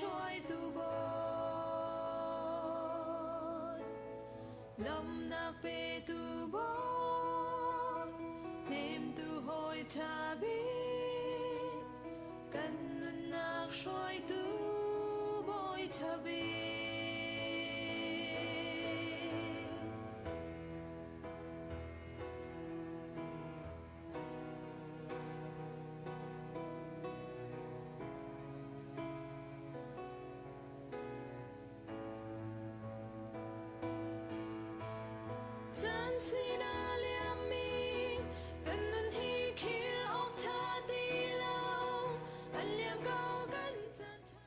hruaitu bawi, lawmhnak petu bawi, hnemtu hawi ṭha bik, kan nunnak hruaitu bawi ṭha bik. Caan sinah liammi kan nun hi khir awk ṭha ti lo, an liam ko kan caan ṭha.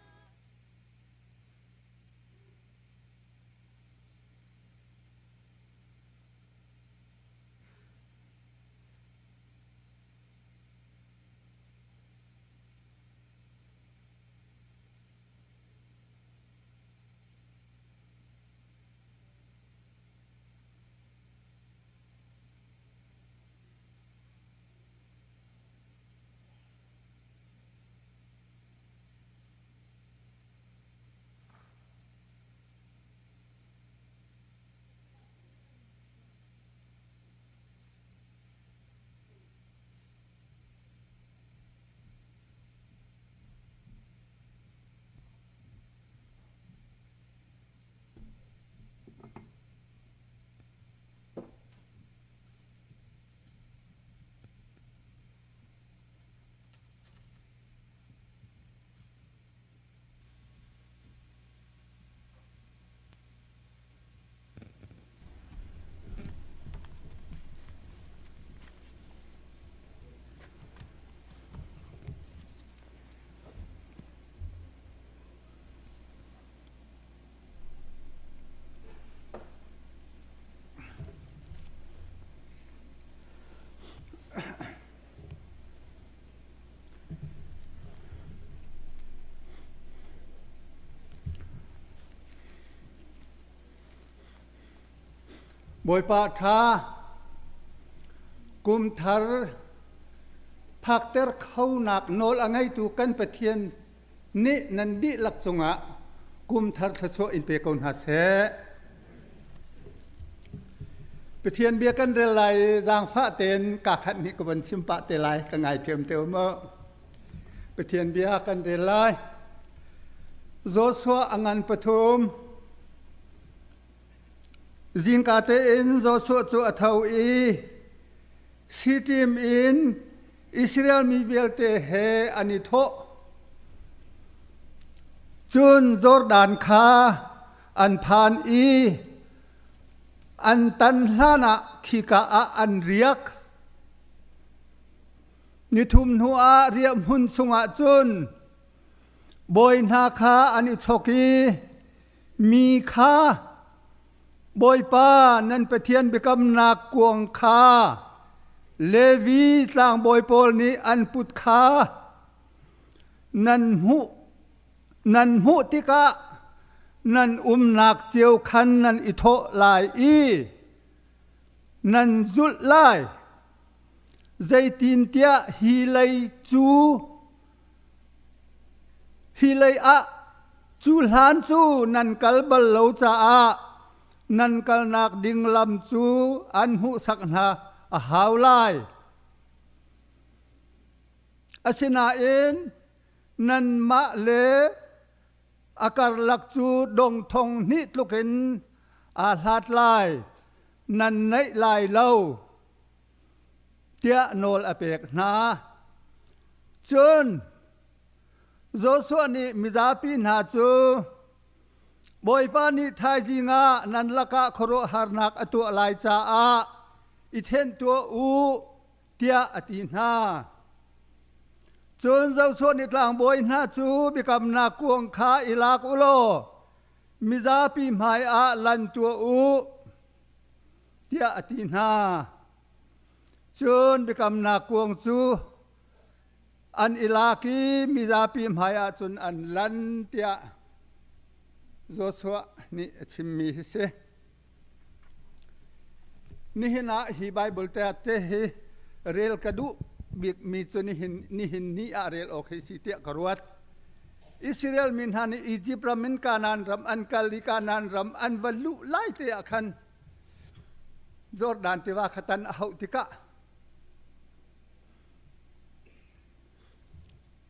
Bawipa ṭha kum thar phakter khonak nawl a ngeitu kan Pathian nih nan dihlak cungah kum thar thluachuah in pe ko hna seh. Pathian bia kan rel lai i zaangfah tein kaa khat nih ka von chim pah te lai ka ngaithiam te u mu. Pathian bia kan rel lai. Joshua a ngan pathum. Zingka tein Joshua cu a tho i Shittim in Israel mi vialte he an i thawh. Cun Jordan kha an phan i an tan hlanah khika ah an riak. Nithum hnuah riahhmun chungah cun bawi hna kha an i chok i mi kha Bawipa nan Pathian biakamnak kuang kha Levi tlangbawi pawl nih an put kha nan hmuh Nan hmuh tikah nan umnak cio khan nan i thawh lai i nan zulh lai. Zeitintiah hi lei cu hi lei ah cu hlan cu nan kal bal lo caah nan kalnak ding lam cu an hmuhsak hna a hau lai. Asinain nanmah le a karlak cu dong thong hnih tlukin aa hlat lai, nan naih lai lo, tiah nawl a pek hna. Cun Joshua nih mizapi hna cu Bawipa nih thaizing ah nan lakah khuaruahharnak a tuah lai caah i thenh tuah u tiah a ti hna. Cun Joshua nih tlangbawi hna cu biakamnak kuang kha i lak u law mizapi hmaiah lan tuah u tiah a ti hna. Cun biakamnak kuang cu an i lak i mizapi hmaiah cun an lan tiah Joshua nih a chimmi hi si. Nihin ah hi Bible te te hi rel ka duh bikmi cu nihin nihin ni ah rel awk hi si tiah ka ruat. Israel mi hna nih Egypt ram in Kanaan ram an kal i Kanaan ram an va luh lai te ah khan Jordan tiva kha tan a hauh tikah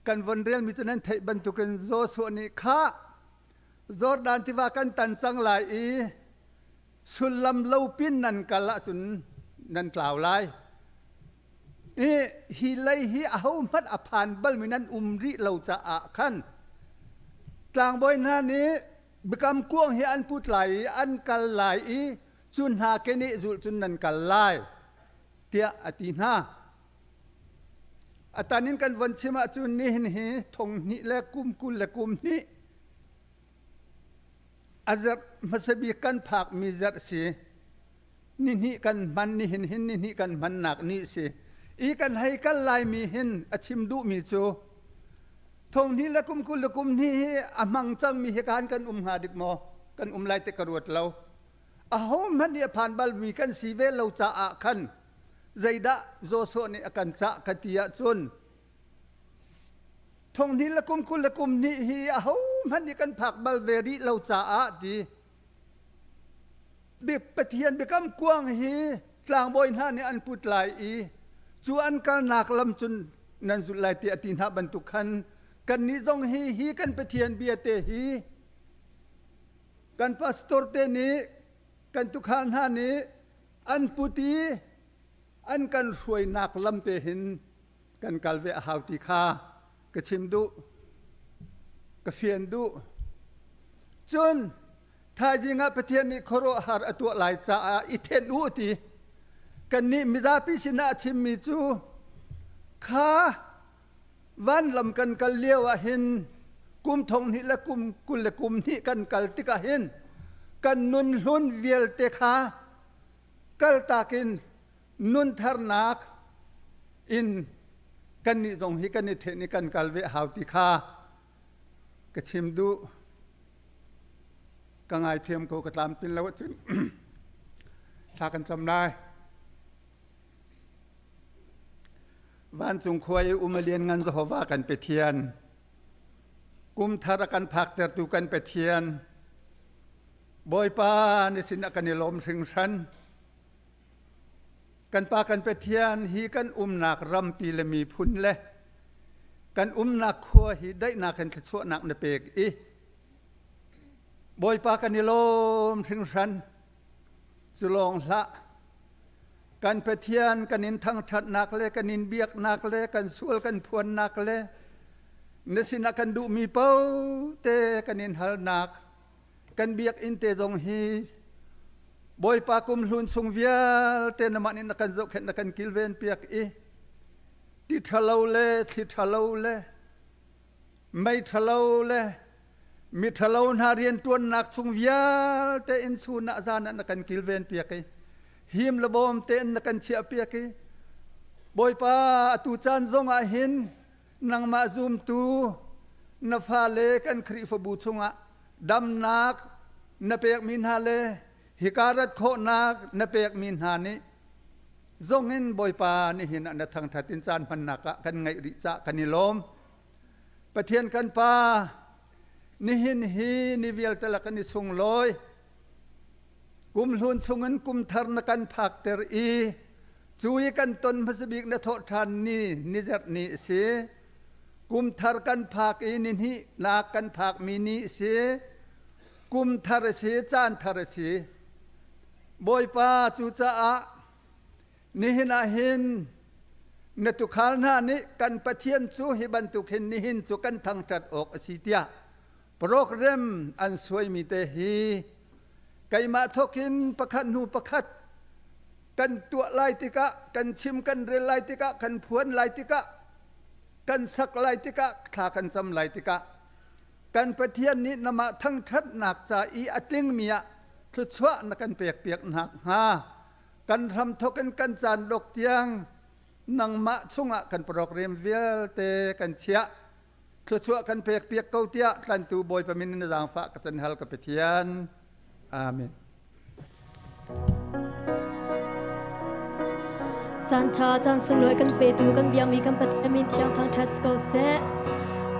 kan von relmi cu nan theih bantukin Joshua nih kha Jordan tiva kan tan cang lai i sullam lo pin nan kal ahcun nan tlau lai. I hi lei hi ahohmanh a phan balmi nan um rih lo caah khan tlangbawi hna nih biakam kuang hi an put lai i an kal lai i cu hna keneh zulh cun nan kal lai tiah a ti hna. A tan in kan von chim ahcun nihin hi thong hnih le kum 20 le kum hnih a zarh hmasa bik kan phakmi zarh si. Nihnih kan hman nihin hin nihnih kan hmannak ni si. I kan hei kal laimi hin a chim duhmi cu thong hnih le kum 20 le kum hnih hi a hmang cangmi hi kan kan um hnga dik maw? Kan um lai ti ka ruat lo. Ahohmanh nih a phan balmi kan si ve lo caah khan zeidah Joshua nih a kan cah ka ti ahcun thong hnih le kum 20 le kum hnih hi ahohmanh nih kan phak bal ve rih lo caah ti Pathian biakam kuang hi tlangbawi hna nih an put lai i cu an kalnak lam cun nan zulh lai ti a ti hna bantuk khan kannih zong hi hi kan Pathian bia te hi kan pastor te nih kan tukhal hna nih an put i an kan hruainak lam te hin kan kal ve a hau ti kha ka chim duh ka fian duh. Cun thaizing ah Pathian nih khuaruahhar a tuah lai caah i thenh u ti kannih mizapi sinah a chimmi cu kha vanlam kan kal lio ah hin kum thong hnih le kum 20 le kum hnih kan kal tikah hin kan nun hlun vialte kha kaltak in nuntharnak in kannih zong hi kan i then i kan kal ve hau ti kha ka chim duh. Ka ngaithiam ko, ka tlamtlin lo ahcun thla kan cam lai. Vancung khua i um a lianngan Jehovah kan Pathian, kum thar a kan phaktertu kan Pathian, Bawipa na sinah kan i lawm hringhran. Kan Pa kan Pathian hi kan umnak rampi le miphun le kan umnak khua hi daihnak in thluachuahnak na pek i Bawipa kan i lawm hringhran. Cu lawng hlah, kan Pathian kan in thangṭhatnak le kan in biaknak le kan sual kan phuannak le na sinah kan duhmi paoh te kan in halnak kan biakinn te zong hi Bawipa kum hlun chung vialte namah nih na kan zohkhenh na kan kilven piak i ti ṭhalo le thli ṭhalo le mei ṭhalo le mi ṭhalo hna rianṭuannak chung vialte in chun ah zan ah na kan kilven piak i him le bawm tein na kan chiah piak i Bawipa atu caan zong ah hin nangmah zumtu na fale kan Khrihfabu chungah damnak na pekmi hna le hika rat khawhnak na pekmi hna nih zong in Bawipa nihin ah na thangṭhat in caan hmannak ah kan ngeih rih cah kan i lawm. Pathian kan Pa, nihin hi ni vialte lak kan i sunglawi. Kum hlun chungin kum thar na kan phakter i cu i kan ton hmasabik na thawh ṭhan ni ni zerh ni a si. Kum thar kan phak i ni hnih nak kan phakmi ni a si. Kum thar a si, caan thar a si. Bawipa cucaah nihin ah hin na tuukhal hna nih kan Pathian cu hi bantuk hin nihin cu kan thangṭhat awk a si tiah program an suaimi te hi keimah thawkin pakhat hnu pakhat kan tuah lai tikah kan chim kan rel lai tikah kan phuan lai tikah kan sak lai tikah thla kan cam lai tikah kan Pathian nih namah thangṭhatnak ca i a tlingmi ah thluachuah na kan pek piak nak hnga kan hram thawk in kan caan dok tiang nangmah chungah kan program vialte kan chiah thluachuah kan pek piak ko tiah tlantu Bawipa min in na zaangfah ka can hal ka Pathian. Amen. Caan ṭha caan sunglawi kan petu kan biakmi kan Pathian min thiang thangṭhat ko seh.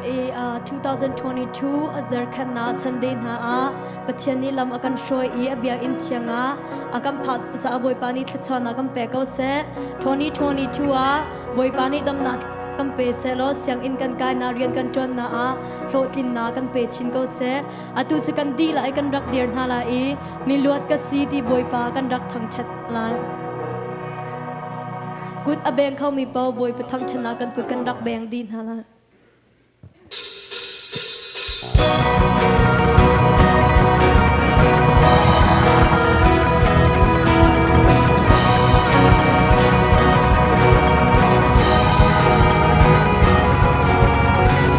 I 2022 a zarkhanna Sunday hna ah Pathian nih lam a kan hruai i a biakinn thiang ah a kan phak caah Bawipa nih thluachuahnak kan pe ko seh. 2022 ah Bawipa nih damnak kan pe seh law sianginn kan kainak rian kan ṭuannak ah hlawhtlinnak kan pe chin ko seh. Atu cu kan dih lai kan rak dir hna lai i miluat ka si ti Bawipa kan rak thangṭhat lai. Kut a beng khomi paoh Bawipa thangṭhatnak kan kut kan rak beng dih hna lai.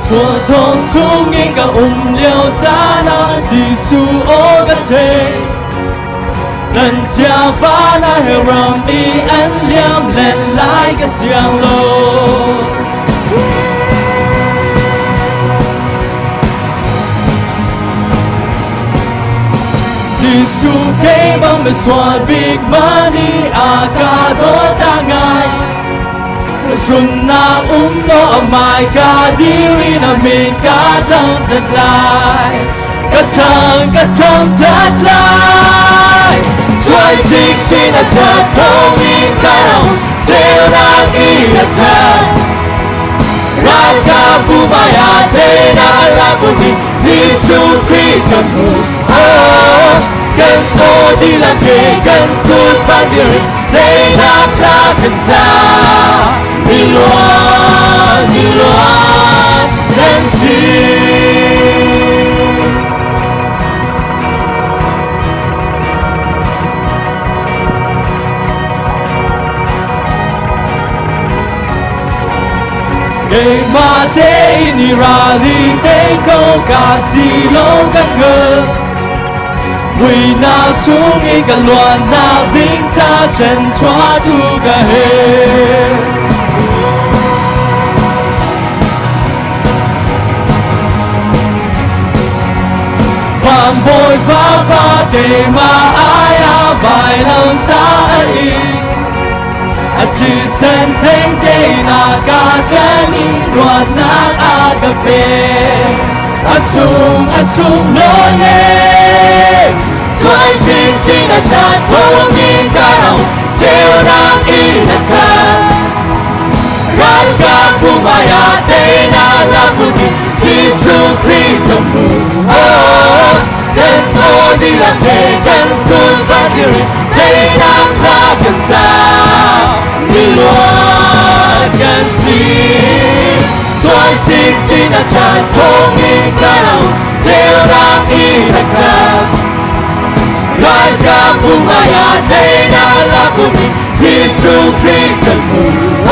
Sualthawng chungin ka um lio caan ah Jesuh aw ka thei. Nan chia va na he ram i an liam len lai ka siang lo. Jesuh kei bang misual bik mani a ka dawt a ngai. Sunnak um lo amai ka dirin a min ka thang chat lai. Ka thang ka thang chat lai. Suai chik chin a chat thong in ka rong ceunak in a khan. Ralkap bumaya te na alakumi Jesuh Khrih kan hmu. Oh, kan aw dihlak he kan kut patir teinak hla kan sa. Miluan, miluan kan si. Keimah tein i rali te ko ka si lo kan ngơ Muinak chung i ka luannak ding ca chen chua tu ka he. Van bawi fapa keimah ai a vailam ta i a thisen theng tein a ka tlen i ruahnak a ka pe. A sung a sung nawi e suai chinchin a chat thawngin ka rau ceunak in a khat. Ralkap pumaya teina laputi Jesuh Khrih tongmu. Oh, kan aw dihlak he kan kut patiri teinak hla kan sa. Miluan kan si. Suai chinchin a chan thawngin ka rau ceunak in a khat. Ralkap pumaya teina lapumi Jesuh Khrih kan hmu.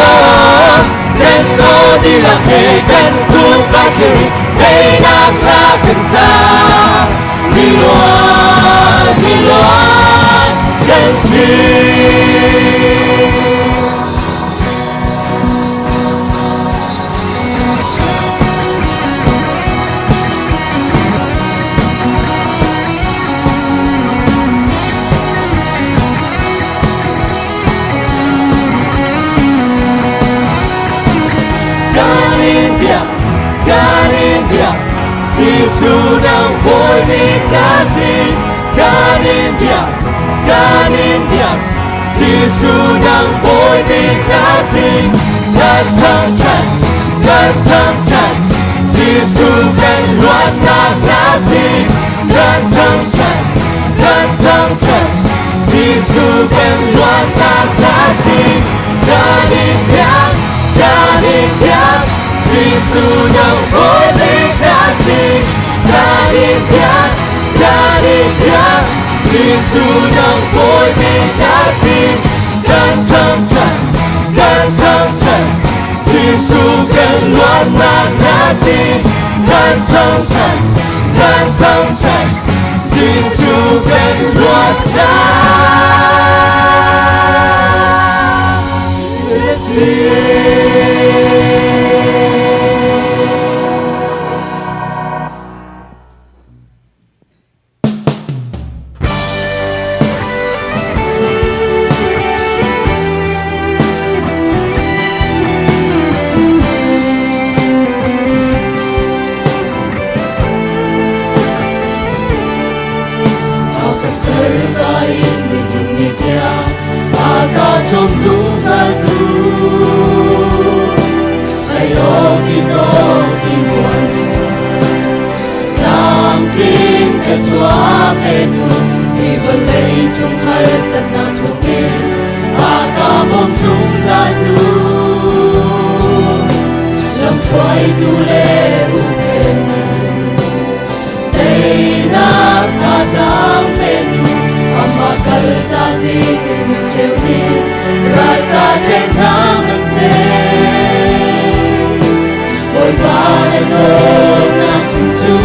Oh, kan aw dihlak he kan kut patiri teinak hla kan sa. Miluan, miluan kan si. Karibia, Karibia, Jesuh nang bawi na si. Karibia, Karibia, Jesuh nang bawi na si. Kan thangṭhat, kan thangṭhat, Jesuh kan luatnak na si. Kan thangṭhat, kan thangṭhat, Jesuh kan luatnak na si. Kan in biak, kan in biak, Jesuh nang bawi na si. Kan in biak, kan in biak, Jesuh nang bawi na si. Kan thangṭhat, kan thangṭhat, Jesuh kan luatnak na si. Kan thangṭhat, kan thangṭhat, Jesuh kan luatnak na si. Ti buai Tlamtling thluachuah petu hi vawlei cung harsatnak chungin a ka bawm zungzaltu lamhruaitu le huhphentu teinak thazaang petu amah kaltak ding in cheu nih ralka der hna hmanhseh Bawipa na dawtnak sin cu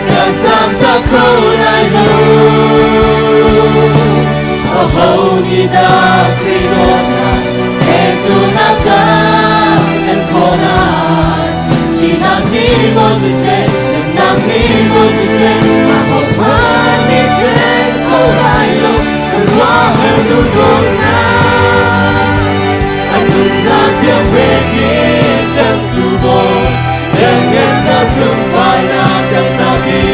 kan zamtak kho lai lo. Aho nih dah Khrih dawtnak he cu na kan ṭhen khawh lai? Thihnak nih maw siseh, nunnak nih maw siseh, ahohmanh nih ṭhen kho lai lo. Kan ruahhar nu dawtnak, a nunnak tiang pek in kan tu maw, lianngannak sunparnak kan tak i,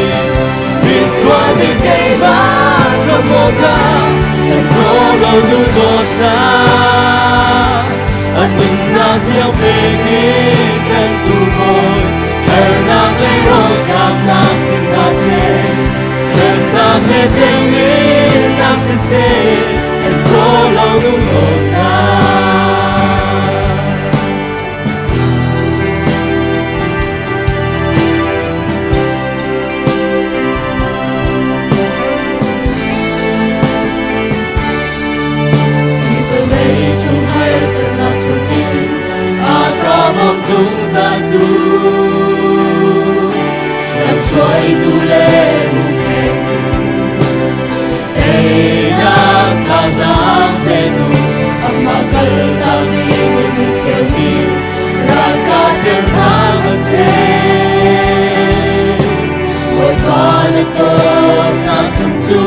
misual mi keimah ka maw ka, ṭhen kho lo nu dawtnak, a nunnak tiang pek in kan tu maw, harnak le rawlṭamnak sin hna seh, hremnak le temhinnak siseh, ṭhen kho lo nu dawtnak. Hi vawlei cung harsatnak chungin a ka bawm zungzaltu lamhruaitu le huhphentu teinak thazaang petu amah kaltak ding in cheumi ralkap der hna hmanhseh Bawipa na dawtnak sung cu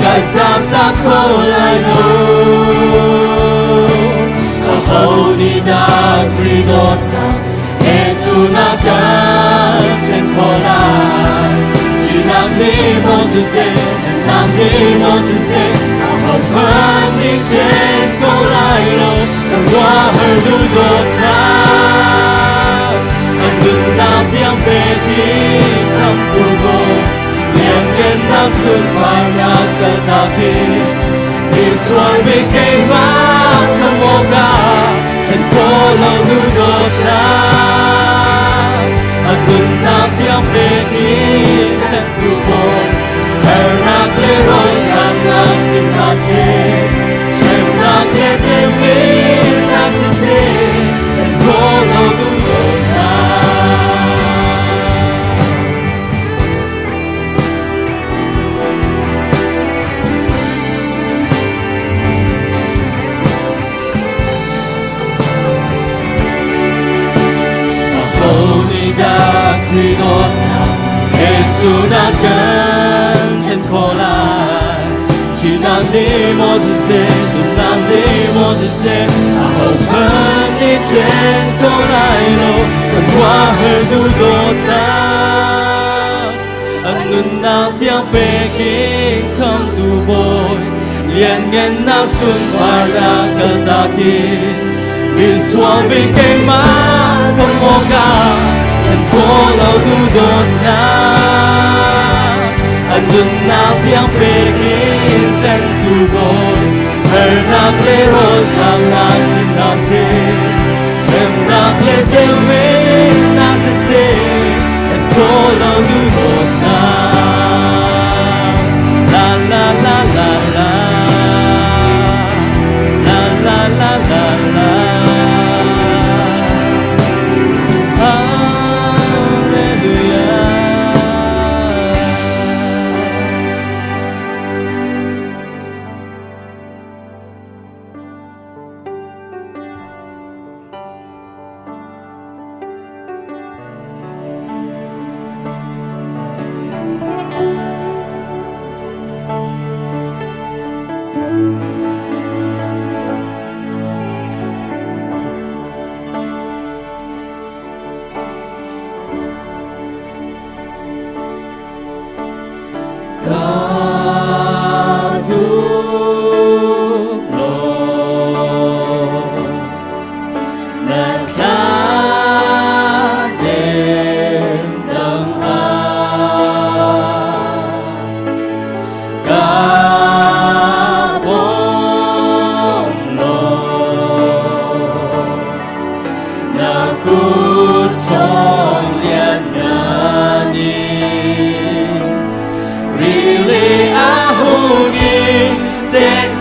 kai zamtak kho lai lo. Aho nih dah Khrih dawtnak he cu na kan ṭhen khawh lai? Thihnak nih maw siseh, nunnak nih maw siseh, ahohmanh nih ṭhen kho lai lo. Kan ruahhar duh dawtnak, an nunnak tiang pek in khamhtu maw, lianngannak sunparnak kaltak in misual mi keimah kha maw ka ṭhen khawh lo duh dawtnak, a nunnak tiang pek in khamhtu maw, harnak le rawlṭamnak sin hna seh, hremnak le temhinnak siseh, ṭhen khawh lo duh dawtnak. Aho nih dah Khrih dawtnak he cu na kan ṭhen khawh lai? Thihnak nih maw siseh, nunnak nih maw siseh, ahohmanh nih ṭhen kho lai lo. Kan ruahhar duh dawtnak, an nunnak tiang pek in khamtu Bawi, lianngannak sunparnak kaltak in misual mi keimah ka maw ka ṭhen khawh lo duh dawtnak, an nunnak tiang pek in tlanhtu Bawi, harnak le rawlṭamnak sin hna seh, hremnak le temhinnak siseh, ṭhen khawh lo duh dawtnak. La la la la la, la la la la la. Hallelujah.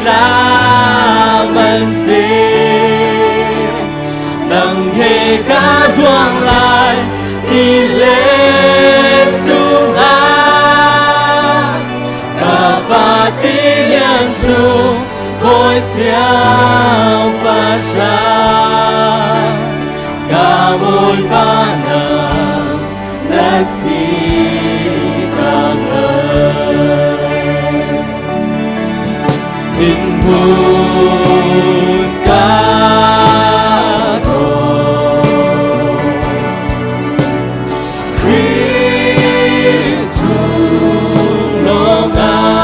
tlang an si. Nang he ka zuang lai ti le cungah ka pa ti lian cu bawi siang pahrang ka bawipa na na si ka hngal. In hmun ka Khrih chung lawngah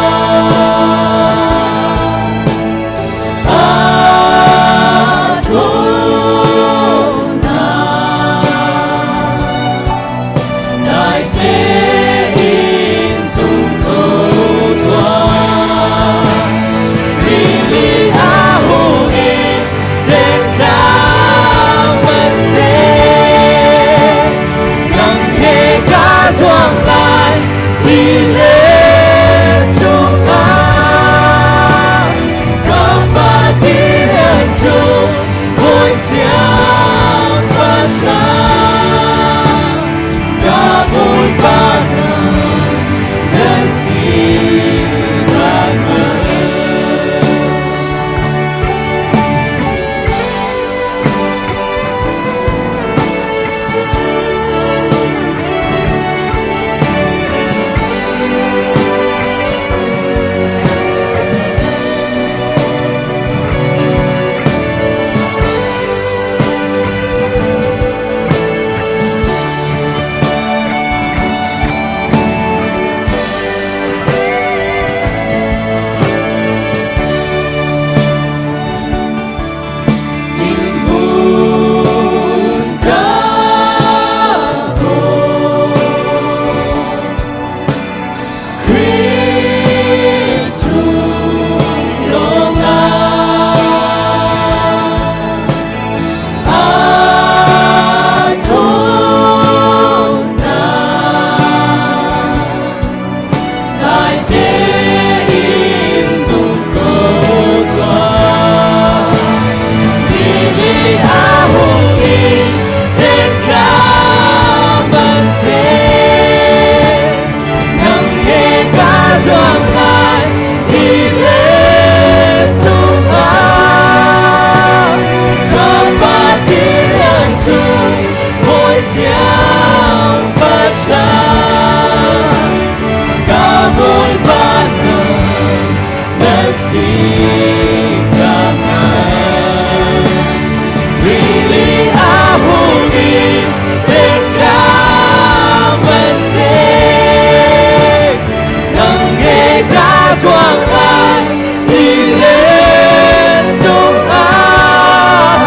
a ṭhawnnak dai tein zum ko tuah. Rili a hung i tlektlak hmanhseh, nang he ka zuang lai tilet cungah. Ka pa tilian cu bawi siangpahrang, ka Bawipa na si ka hngalh. Minhmun ka Khrih chung lawngah a ṭhawnnak dai tein zum ko tuah. Rili a hung i tlektlak hmanhseh, nang he ka zuang lai tilet cungah. Ka pa tilian cu bawi siangpahrang, ka Bawipa na na si ka hngal. Rili a hung i tlektlak hmanhseh, nang he ka zuang lai tilet cungah.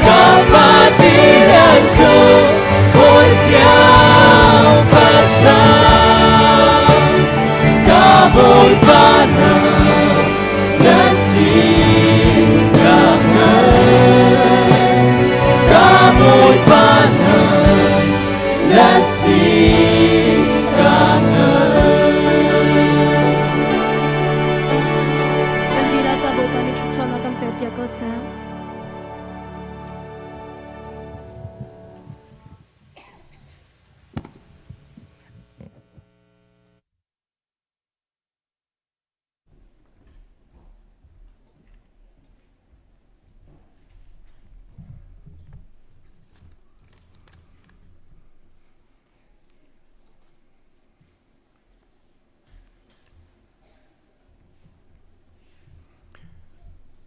Ka pa tilian cu bawi siangpahrang, ka Bawipa na na si ka hngal. Ka Bawipa na na si ka hngal. Kan lila ca Bawipa nih thluachuahnak kan pek piak ko seh.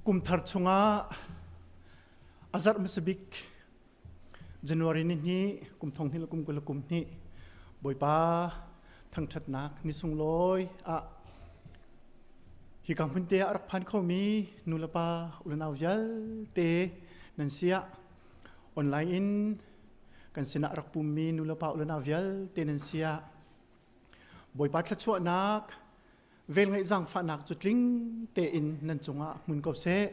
Kum thar chungah a zarh hmasa bik January ni hnih kum thong hnih le kum 20 le kum hnih Bawipa thangṭhatnak ni sunglawi ah hika hmun te ah rak phan khomi nu le pa u le nau vialte nan siah online in kan sinah rak pummi nu le pa u le nau vialte nan siah Bawipa thluachuahnak velngeih zaangfahnak cu tling tein nan cungah hmun ko seh.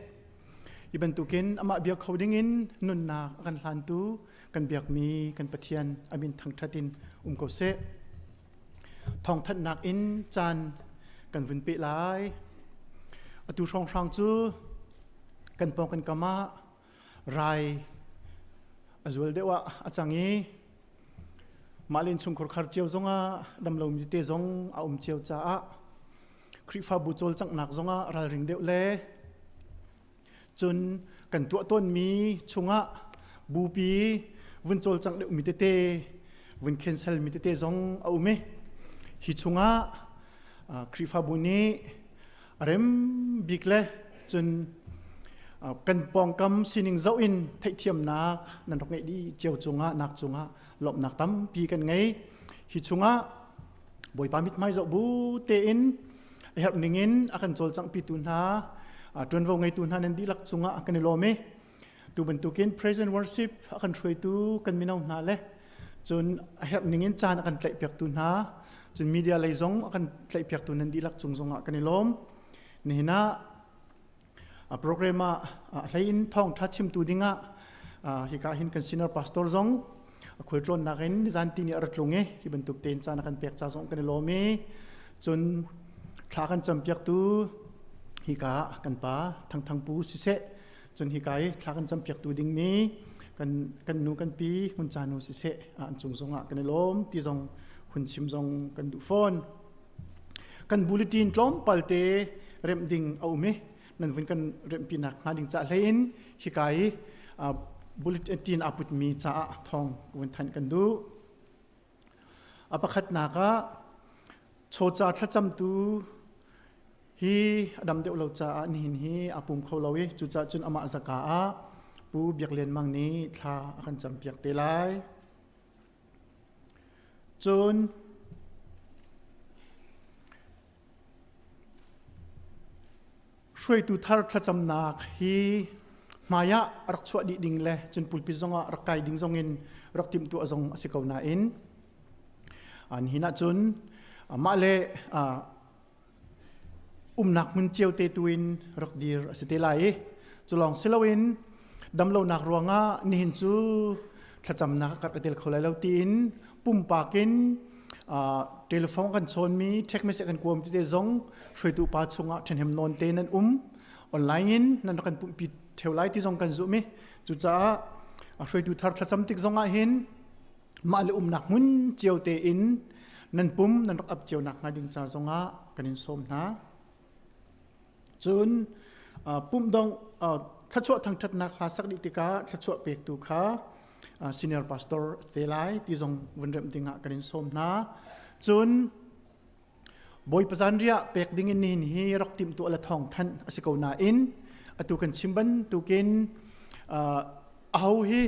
Hi bantukin amah biak kho dingin nunnak a kan hlantu kan biakmi kan Pathian a min thangṭhat in um ko seh. Thawngthanhnak in caan kan vun peh lai. Atu hrawnghrang cu kan pawng kan kam ah rai a zual deuh ah a cang i mah le innchungkhar khar cio zongah damlomi tete zong a um cio caah Khrihfabu cawlcanghnak zongah ralring deuh le cun kan tuah tawnmi chungah bupi vun cawlcangh deuhmi tete vun cancel mi tete zong a um i hi chungah Khrihfabu nih a rem bik le cun kan pawngkam sining zoh in theihthiamnak nan rak ngeih dih cio cungah nak cungah lawmhnak tampi kan ngei. Hi chungah Bawipa mithmai zoh bu tein a herh ning in a kan cawlcanghpitu hna ṭuanvo ngeitu hna nan dihlak cungah kan i lawm i tu bantukin praise and worship a kan hruaitu kan mino hna le cun a herh ning in caan a kan tlaihpiaktu hna cun media lei zong a kan tlaihpiaktu nan dihlak cung zongah kan i lawm. Nihin ah A program ah hlei in thawngṭha chimtu dingah hika hin kan senior pastor zong a khualtlawnnak in nizan ti nih a ra tlung i hi bantuk tein caan a kan pek ca zong kan i lawm i cun thla kan campiaktu hika kan pa Thangthang Pu siseh cun hika i thla kan campiaktu dingmi kan kan nu kan pi Ngun Ca nu siseh an cung zongah kan i lawm ti zong hun chim zong kan duh fawn. Kan bulletin tlawmpal te remh ding a um i nan vun kan remhpi nak hnga ding ca hlei in hika i bulletin aa putmi caah thawng vun thanh kan duh. A pakhatnak ah chawca thlacamtu hi a dam deuh lo caah nihin hi aa pum kho lo i cucaah cun amah zaka ah Pu Biak Lian Mang nih thla a kan campiak te lai. Cun hruaitu thar thlacamnak hi hmai ah rak chuah dih ding le cun pulpit zongah rak kai ding zongin rak timhtuah zong a si ko nain nihin ah cun mah le umnak hmun cio te tu in rak dir a si te lai i culawng si loin damlonak ruangah nihin cu thlacamnak ka rak i tel kho lai lo tiin pumpak in telephone kan chawnmi text message kan kuam tete zong hruaitu pa chungah ṭhahnem nawn te nan um online in nan rak kan pumhpi ṭheo lai ti zong kan zumh i cucaah hruaitu thar thlacam tik zongah hin mah le umnak hmun cio tein nan pum nan rak ap cio nak hnga ding ca zongah kan in sawm hna. Cun pumh dong thluachuah thangṭhatnak hla sak dih tikah thluachuah pektu kha senior pastor te lai ti zong vun remh dingah kan in sawm hna. Cun Bawipa zanriah pek ding in nihin hi rak timhtuah le thawng thanh a si ko nain atu kan chim bantukin aho hi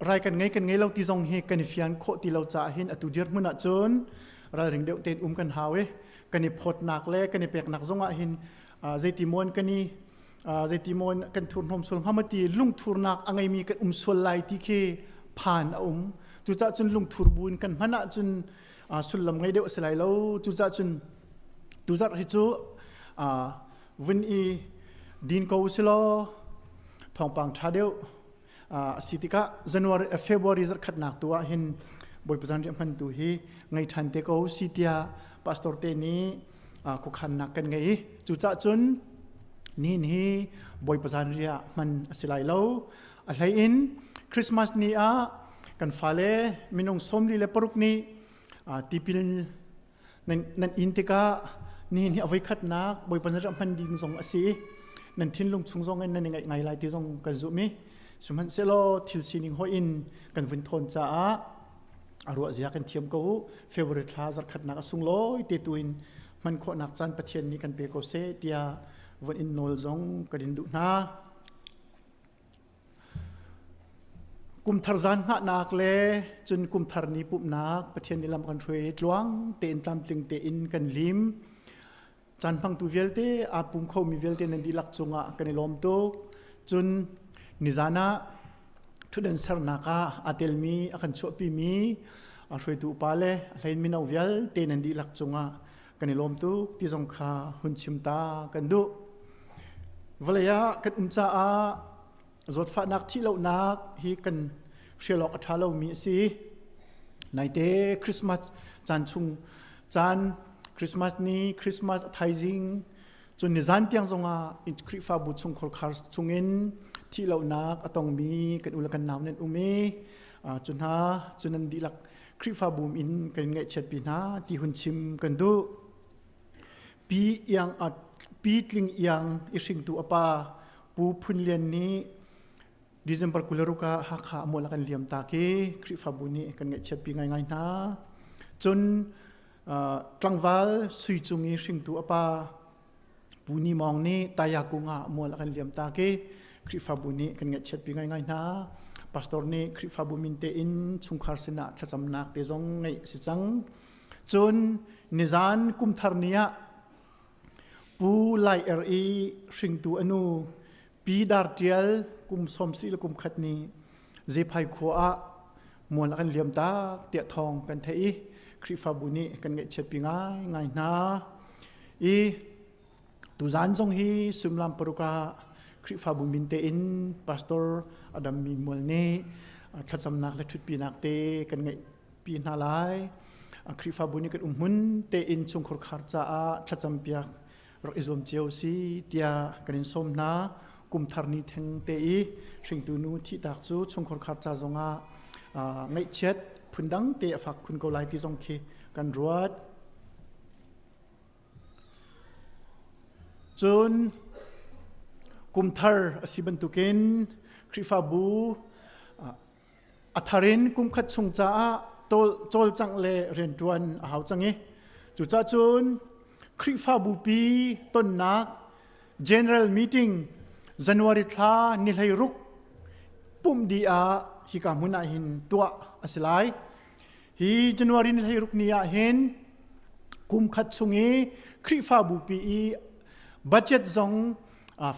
rai kan ngei kan ngei lo ti zong hi kan i fian khawh ti lo caah hin atu dirhmun ah cun ralring deuh tein um kan hau i kan i phawtnak le kan i peknak zong ah hin zeitimawn kan i zeitimawn kan thurhnawm sual hnga maw ti lungthurnak a ngeimi kan um sual lai ti khi phan a um. Cucaah cun lungthur bu in kan hman ahcun sullam ngei deuh a si lai lo. Cucaah cun tuzarh hi cu vun i din ko usilaw thawngpang ṭha deuh a si tikah January February zarhkhatnak tu ah hin Bawipa zanriah hmantu hi ngei ṭhan te ko si tiah pastor te nih khuakhannak kan ngei i cucaah cun nihin hi Bawipa zanriah hman a si lai lo. A hlei in Christmas ni ah kan fale minung 46 nih tipil nan nan inn tikah nihin hi a voikhatnak Bawipa zanriah hman ding zong a si i nan thinlung chung zong in nan i ngaih ngai lai ti zong kan zumh i sihmanhsehlaw thil sining hoih in kan vun thawn caah a ruah zia kan thiam ko u. February thla zarkhatnak a sunglawi te tu in hman khawhnak caan Pathian nih kan pe ko seh tiah vun in nawl zong kan in duh hna. Kumthar zan hngahnak le cun kumthar ni pumhnak Pathian nih lam kan hruai i tluang tein tlamtling tein kan lim. Caan hmangtu vialte aa pum khomi vialte nan dihlak cungah kan i lawm tuk. Cun nizan ah ṭhutdan sernak ah aa telmi a kan chuahpimi a hruaitu upa le a hlein mino vialte nan dihlak cungah kan i lawm tuk ti zong kha hun chim ta kan duh. Vawlei ah kan um caah zawtfahnak thihlohnak hi kan hrial awk a ṭha lomi a si. Naite Christmas caan chung caan Christmas ni, Christmas a thaizing. Cun nizan tiang zongah Khrihfabu chungkhar khar chungin thihlohnak a tongmi kan u le kan nau nan um i cu hna cu nan dihlak Khrihfabu in kan ngaihchiatpi hna ti hun chim kan duh. Pi Iang Pi Tling Iang i hringtu a pa Pu Phun Lian nih December 26 ah Hakha a mual a kan liam tak i Khrihfabu nih kan ngaihchiatpi ngaingai hna. Cun tlangval Sui Cung i hringtu a pa Pu Ni Mawng nih Tayakung ah mual a kan liam tak i Khrihfabu nih kan ngaihchiatpi ngaingai hna. Pastor nih Khrihfabu min tein chungkhar sinah thlacamnak te zong ngeih a si cang. Cun nizan kumthar ni ah Pu Lai Er i hringtu a nu Pi Dar Ṭial kum sawm si le kum khat ni Zephai khua ah mual a kan liam tak tiah thawng kan theih i Khrihfabu nih kan ngaihchiatpi ngaingai hna. I tuzaan zong hi suimilam paruk ah Khrihfabu min tein Pastor Adam Mi Mual nih thlacamnak le ṭhutpinak te kan ngeih pi hna lai. Khrihfabu nih kan umhmun tein chungkhar khar caah thlacam piak rak i zuam cio si tiah kan in sawm hna. Kum thar ni theng te i hringtu nu thihtak cu chungkhar khar ca zongah ngaihchiat phundang te a fak khun ko lai ti zong khi kan ruat. Cun kum thar a si bantukin Khrihfabu A thar in kumkhat chung caah cawlcangh le rianṭuan a hau cang i cucaah cun Khrihfabupi tonnak General Meeting January thla ni 16 pumh dih ah hika hmun ah hin tuah a si lai. Hi January ni 16 ni ah hin kumkhat chung i Khrihfabupi i budget zong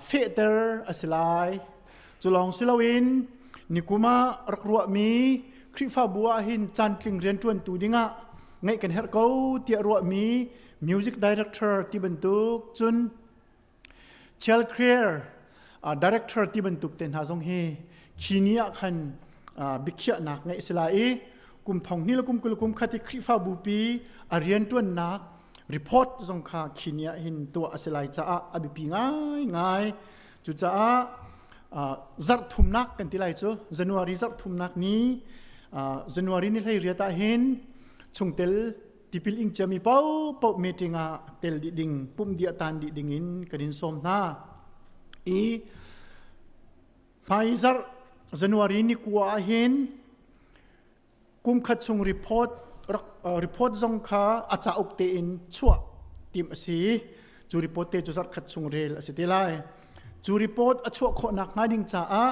fehter a si lai. Cu lawng si loin nikum ah rak ruahmi Khrihfabu ah hin caantling rianṭuantu dingah ngeih kan herh ko tiah ruahmi music director ti bantuk cun child care director ti bantuk te hna zong hi khi ni ah khan biakhiahnak ngeih a si lai i kum thong hnih le kum 20 kum khat i Khrihfabu pi a rianṭuannak report zong kha khi ni ah hin tuah a si lai caah a biapi ngaingai. Cucaah zarh thumnak kan ti lai cu January zarh thumnak ni January ni 18 ah hin chungtel tipil ing ciami paohpaoh meeting ah tel dih ding pumh dih tan dih ding in kan in sawm hna. I hmai zarh January ni kua ah hin kum khat chung report rak report zong kha a cauk tein chuah tim a si. Cu report te cu zarh khat chung rel a si te lai. Cu report a chuah khawh nak hnga ding caah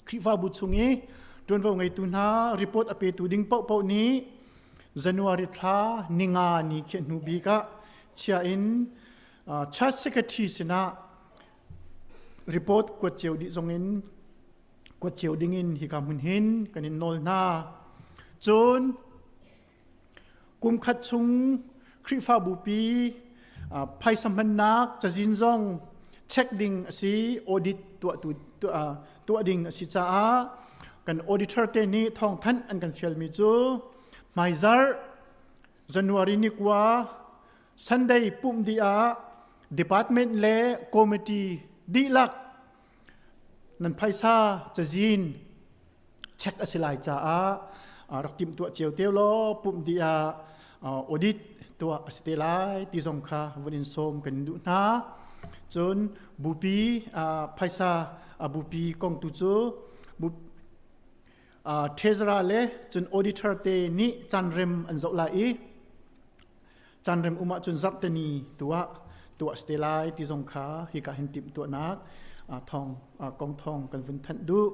Khrihfabu chung i ṭuanvo ngeitu hna report a petu ding paohpaoh nih January thla ninga ni khi hnu bik ah chia in church secretary sinah report kuat cio dih zong in kuat cio ding in hika hmun hin kan in nawl hna. Cun kum khat chung Khrihfabu pi phaisa hmannak cazin zong check ding a si, audit tuah tu tuah ding a si caah kan auditor te nih thawngthanh an kan fialmi cu hmaizarh January ni kua Sunday pumh dih ah department le committee dihlak nan phaisa cazin check a si lai caah rak timhtuah cio te law pumh dih ah audit tuah a si te lai ti zong kha vun in sawm kan duh hna. Cun bupi phaisa bupi kong tu cu treasurer le cun auditor te nih canrem an zoh lai i canrem um ahcun zarhteni tuah tuah si te lai ti zong kha hika hin timh tuahnak thong kong thong kan vun thanh duh.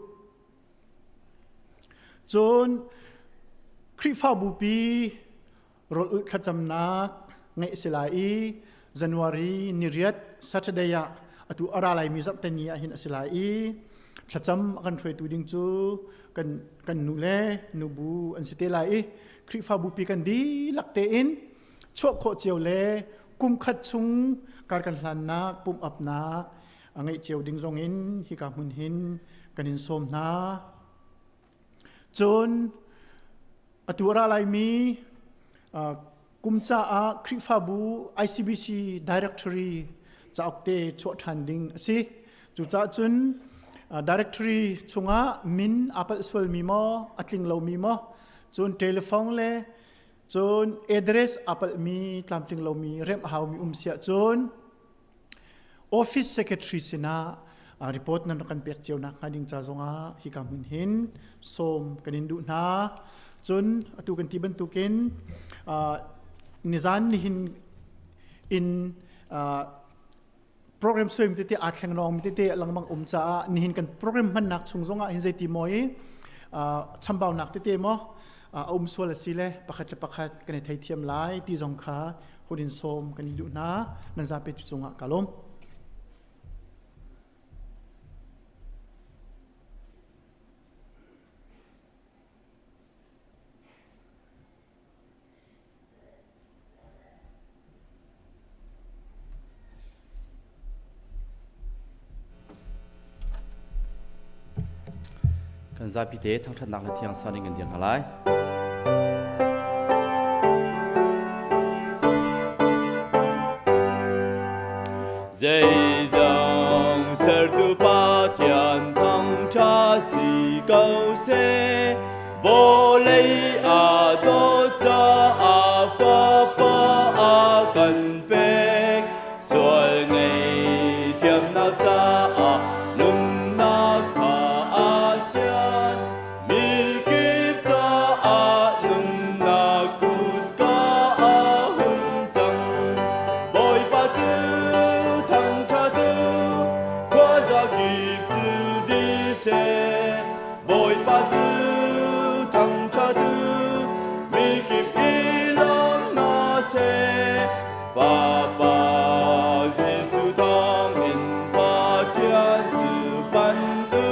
Cun Khrihfabu pi rawl ulh thlacamnak ngeih si lai i January ni riat Saturday ah atu a ra laimi zarhteni ah hin a si lai i thlacam a kan hruaitu ding cu kan kan nu le nubu an si te lai i Khrihfabu pi kan dihlak tein chuah khawh cio le kum khat chung kar kan hlannak pumh upnak a ngeih cio ding zong in hika hmun hin kan in sawm hna. Cun atu a ra laimi kum caah Khrihfabu ICBC Directory cauk te chuah ṭhan ding a si. Cucaah cun directory chungah min aa palh sualmi maw, a tling lomi maw, cun telephone le cun address aa palhmi tlamtling lomi remh a haumi um siah cun office secretary sinah report nan rak kan pek cio nak hnga ding ca zongah hika hmun hin sawm kan in duh hna. Cun atu kan ti bantukin nizan nihin in program suim tete aa thleng lawng tete lengmang um caah nihin kan program hmannak chung zongah hin zeiti maw i chambaunak tete maw a um sual a si le pakhat le pakhat kan i theithiam lai ti zong kha hun in sawm kan i duh hna. Nan zapi cungah ka lawm. Kan zapi te thangṭhatnak le thiang san in kan dir hna lai. Zeizong sertu Pathian thangṭha si ko seh. Vawlei aa dawt caah Fapa a kan pek. Sual ngaihthiamnak caah nunnak kha aa sian. Mikip caah nunnak kutka a hun cang. Bawipa cu thangṭhat u, khuazakip cu dih seh. Bawipa cu thangṭhat u, mikip i lawm hna seh. Fapa Jesuh thawngin Pathian cu pan u,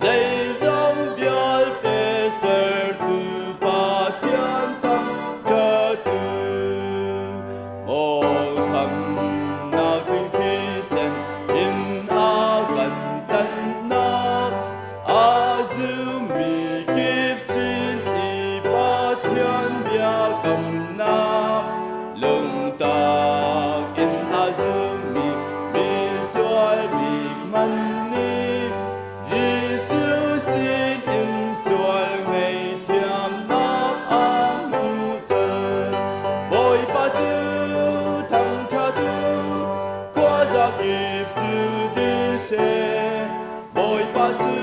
zeizong vialte sertu Pathian thangṭhat u. Maw khamnak tling thisen in a kan tlanhnak, A zummi kip sin i Pathian biakamnak lungtak in a zummi misual bik hmanh nih Jesuh sin in sual ngaihthiamnak a hmu colh. Bawipa cu thangṭhat u, khuazakip cu dih seh. Bawipa cu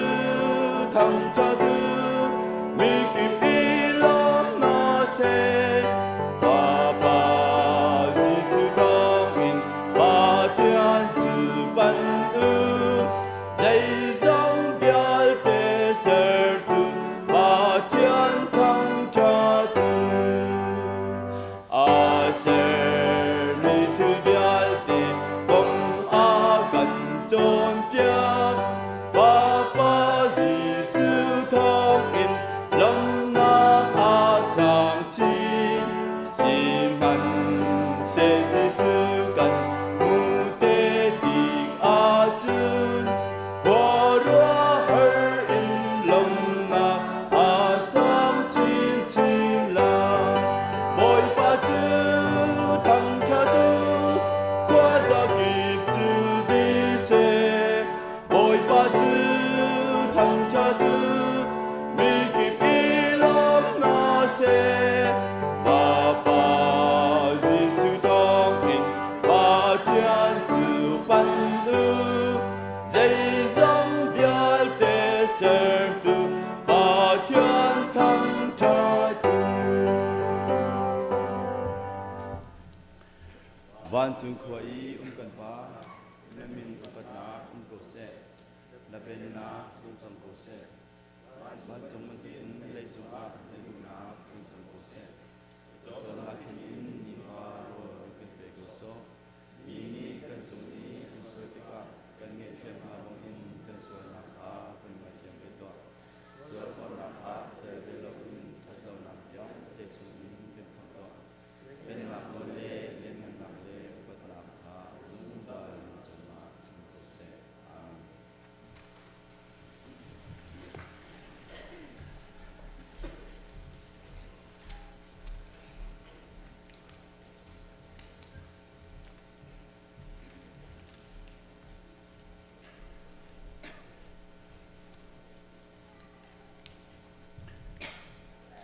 thangṭhat u, mikip i lawm hna seh. Fapa Jesuh thawngin Pathian cu pan u, zeizong vialte sertu Pathian thangṭhat u. A sermi thil vialte kong a kan cawnpiak. Fapa Jesuh thawngin lawmhnak a sang chin. Sihmanhseh Jesuh kan hmu te tik ahcun khuaruahhar in lawmhnak a sang chinchin lai. Bawipa cu thangṭhat u, khuazakip cu dih seh. Bawipa cu thangṭhat u, mikip i lawm hna seh. Fapa Jesuh thawngin Pathian cu pan u, zeizong vialte sertu Pathian thangṭhat u. Vancung khua i um kan Pa, na min upatnak um ko seh. Na pennak tlung cang ko seh. Vancung bantukin leicung ah na duhnak tlung cang ko seh. Cawnnak khin in nifa rawl kan pe ko sawh. Mi nih kan cung i an sual tikah kan ngaihthiam hna bangin kan sualnak kha kan ngaithiam ve tuah. Sualforhnak ah tel ve loin ṭhatlonak vialte chungin kan khamh tuah. Pennak nawl le lianhngannak le upatnak kha zungzal na cungah um ko seh. Amen.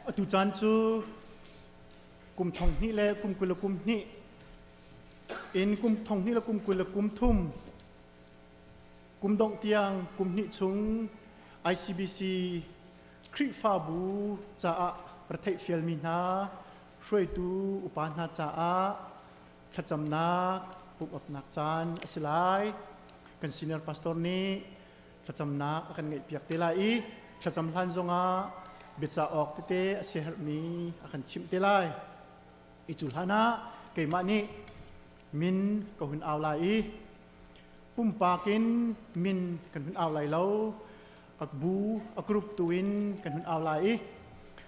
Atu caan cu kum thong hnih le kum 20 le kum hnih in kum thong hnih le kum 20 le kum thum kum dongh tiang kum hnih chung ICBC Khrihfabu caah retheih fialmi hna hruaitu upa hna caah thlacamnak pumh-apnak caan a si lai. Kan senior pastor nih thlacamnak a kan ngeihpiak te lai i thlacam hlan zongah biacah awk tete a siaherhmi a kan chimh te lai. I cu hlan ah keimah nih min ka hun au lai i pumpak in min kan hun au lai lo a bu a group tu in kan hun au lai i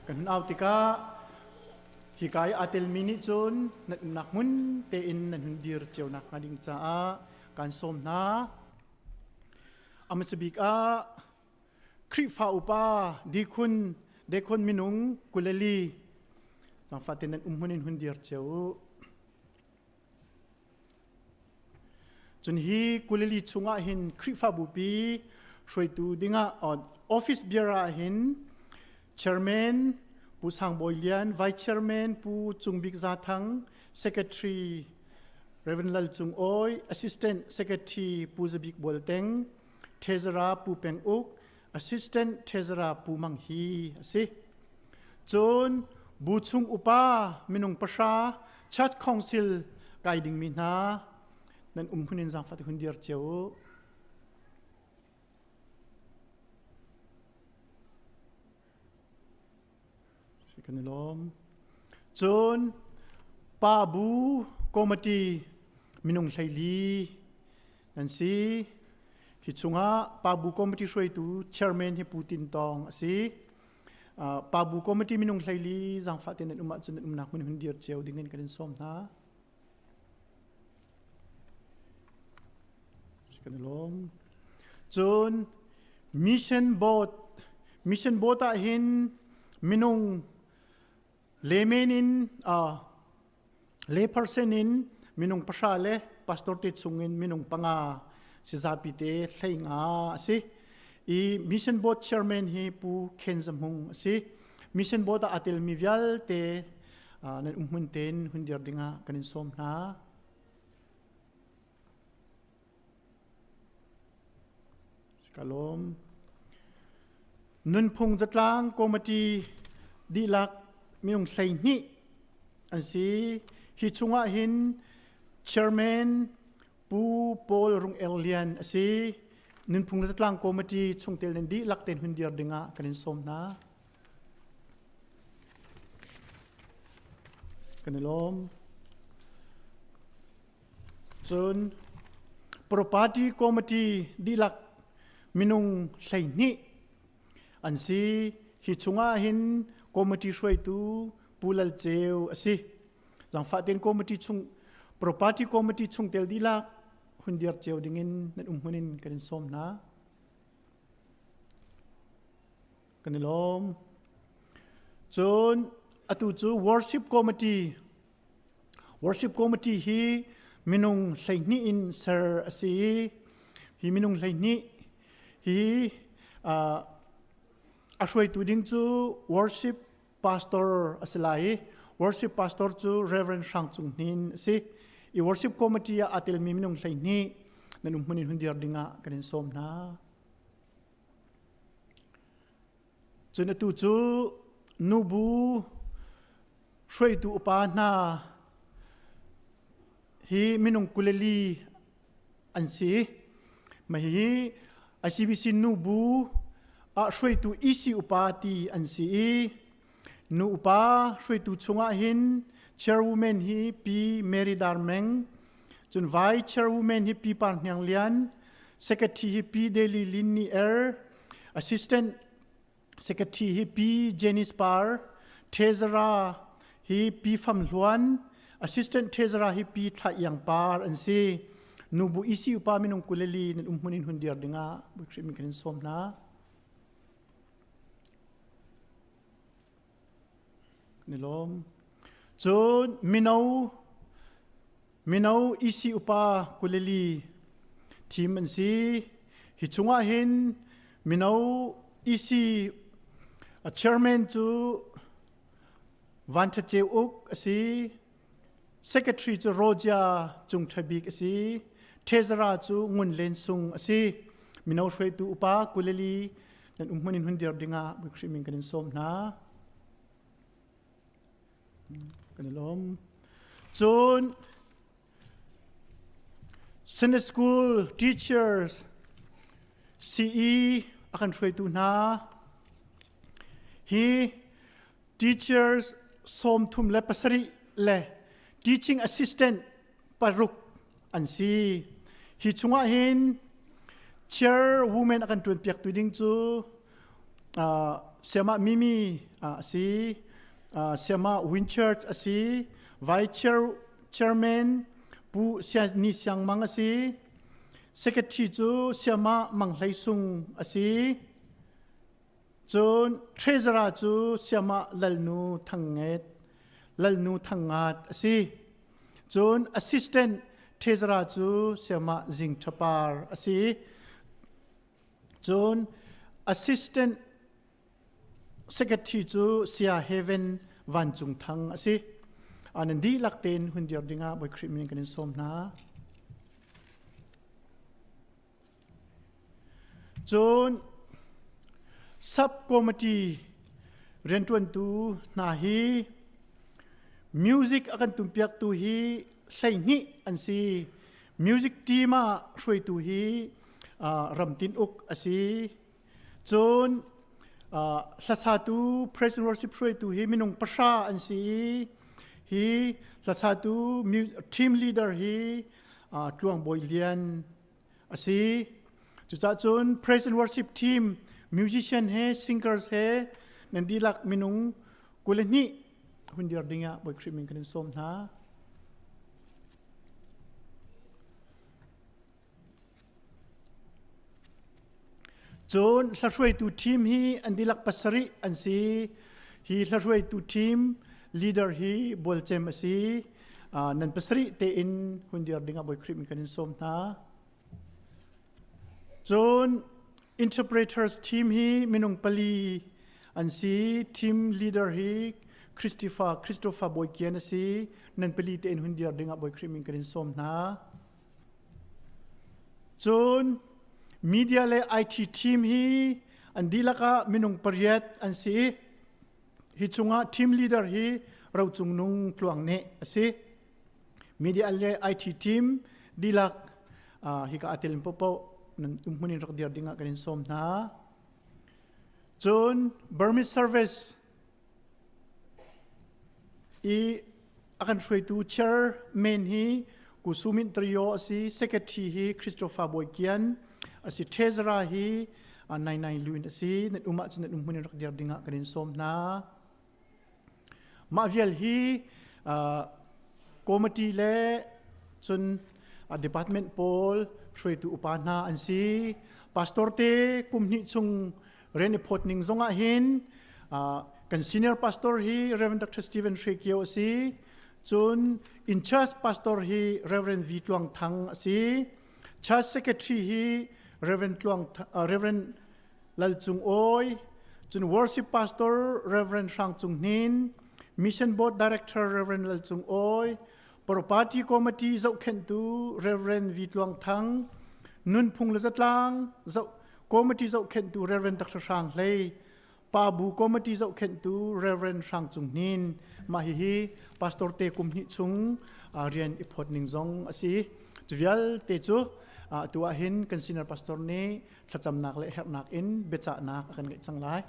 kan hun au tikah hika i aa telmi nih cun nan umnak hmun tein nan hun dir cio nakhnga ding caah kan sawm hna. A hmasa bik ah Khrihfa upa dikhun dekhun minung 24 zaangfah tein nan um hmun in hun dir cio u. Cun hi 24 chungah hin Khrihfabupi hruaitu dingah office bearer ah hin chairman Pu Sang Bawi Lian, Vice Chairman Pu Cung Bik Za Thang, Secretary Reverend Lal Cung Awi, Assistant Secretary Pu Za Bik Bual Teng, Treasurer Pu Peng Uk, Assistant Treasurer Pu Mang Hi a si. Cun bu chung upa minung pahra Church Council kai dingmi hna nan um hmun in zaangfah te hun dir cio u. Si kan i lawm. Cun pa bu committee minung 14 nan si. Hi chungah pa bu committee hruaitu chairman hi Pu Tin Tawng a si. Pa bu committee minung 14 zaangfah tein nan um ahcun nan umnak hmun hun dir cio ding in kan in sawm hna. Si kan i lawm. Cun mission board mission board ah hin minung layman in uh, lay person in minung pahra le pastor te chung in minung panga sizapi te 15 a si. I mission board chairman hi Pu Khen Zamhung a si. Mission board ah aa telmi vialte nan umhmun tein hun dir dingah kan in sawm hna. Kalom. Nunphung zatlang committee dihlak minung 12 an si. Hi chungah hin chairman Pu Paul Rung Er Lian a si. Nunphung zatlang committee chungtel nan dihlak tein hun dir dingah kan in sawm hna. Kan i lawm. Cun property committee dihlak minung 12 an si. Hi chungah hin committee hruaitu Pu Lal Ceu a si. Zangfah tein committee chung property committee chungtel dihlak hun dir cio dingin nan um hmun in kan in sawm hna. Kan i lawm. Cun atu cu worship committee worship committee hi minung 12 in ser a si i hi minung 12 hi a hruaitu ding cu worship pastor a si lai i worship pastor cu Reverend Hrang Cung Hnin a si. I worship committee ah aa telmi minung 12 nan um hmun in hun dir dingah kan in sawm hna. Cun atu cu nubu hruaitu upa hna hi minung 24 an si. Mah hihi ICBC nubu ah hruaitu EC upa ti an si i nu upa hruaitu chungah hin chairwoman hi Pi Mary Dar Meng, cun vice chairwoman hi Pi Par Hniang Lian, secretary hi Pi Deli Lin Ni Er, assistant secretary hi Pi Janice Par, treasurer hi Pi Fam Hluan, assistant treasurer hi Pi Thla Iang Par an si. Nubu EC upa minung 24 nan um hmun in hun dir dingah Khrih min kan in sawm hna. Kan i lawm. Cun mino mino EC upa 24 thim an si. Hi chungah hin mino EC a chairman cu. Van Ṭha Ceu Uk a si. Secretary cu Roja Cung Ṭha Bik a si. Treasurer cu Ngun Len Sung a si. Mino hruaitu upa Kuleli nan um hmun in hun dir dingah Khrih min kan in sawm hna. Kan i lawm. Cun Sunday school teachers CE a kan hruaitu hna hi teachers 37 le teaching assistant paruk an si. Hi chungah hin chairwoman a kan ṭuan piaktu ding cu Siamah Mimi a si, Siamah Winchurch a si, Vice Chair, Chairman Pu Ni Siang Mang a si, Secretary cu Siamah Mang Hlei Sung a si, cun Treasurer cu Siamah Lalnu Thang Nget, Lalnu Thang Ngat a si. Cun Assistant Treasurer cu Siamah Zing Ṭhapar a si. Cun Assistant Secretary cu Sia Heaven Vancung Thang a si. Nan dihlak tein hun dir dingah Bawi Khrih min kan in sawm hna. Cun Sub-Committee rianṭuantu hna hi music a kan tumpiaktu hi 12 an si. Music team ah hruaitu hi Ramtin Uk a si. Cun hlasatu praise and worship hruaitu hi minung pahra an si i hi hlasatu team leader hi Tluang Bawi Lian a si. Cucaah cun praise and worship team musician he singers he nan dihlak minung 22 hun dir dingah Bawi Khrih min kan in sawm hna. Cun hlahruaitu team hi an dihlak pasarih an si. Hi hlahruaitu team leader hi Bualcem a si. Nan pasarih tein hun dir dingah Bawi Khrih min kan in sawm hna. Cun interpreters team hi minung pali an si. Team leader hi Christopher Christopher Bawikian a si. Nan pali tein hun dir dingah Bawi Khrih min kan in sawm hna. Cun media le IT team hi an dihlak ah minung pariat an si i hi chungah team leader hi Rocung Nung Tluang nih a si. Media le IT team dihlak hika a tel paohpaoh nan umhmun in rak dir dingah kan in sawm hna. Cun Burmese Service I a kan hruaitu chairman hi Kusumin Trio a si, secretary hi Christopher Bawikian a si, treasurer hi Nai Nai Lwin a si. Nan um ahcun nan um hmun in rak dir dingah kan in sawm hna. Mah vial hi committee le cun department pawl hruaitu upa hna an si. Pastor te kum hnih chung rian i phawt ning zong ah hin kan senior pastor hi Reverend Dr. Stephen Hre Kio a si cun in church pastor hi Reverend V Tluang Thang a si church secretary hi Reverend Tluang Reverend Lal Cung Awi cun worship pastor Reverend Hrang Cung Hnin mission board director Reverend Lal Cung Awi Party committee zohkhenhtu Reverend V Tluang Thang nunphung le zatlang zoh Committee zohkhenhtu Reverend Dr. Hrang Hlei, Pa Bu Committee zohkhenhtu Reverend Hrang Cung Hnin, mah hihi pastor te kum hnih chung rian i phawt ning zong a si. Cu vialte cu atu ah hin kan senior pastor nih thlacamnak le herhnak in biacahnak a kan ngeih cang lai.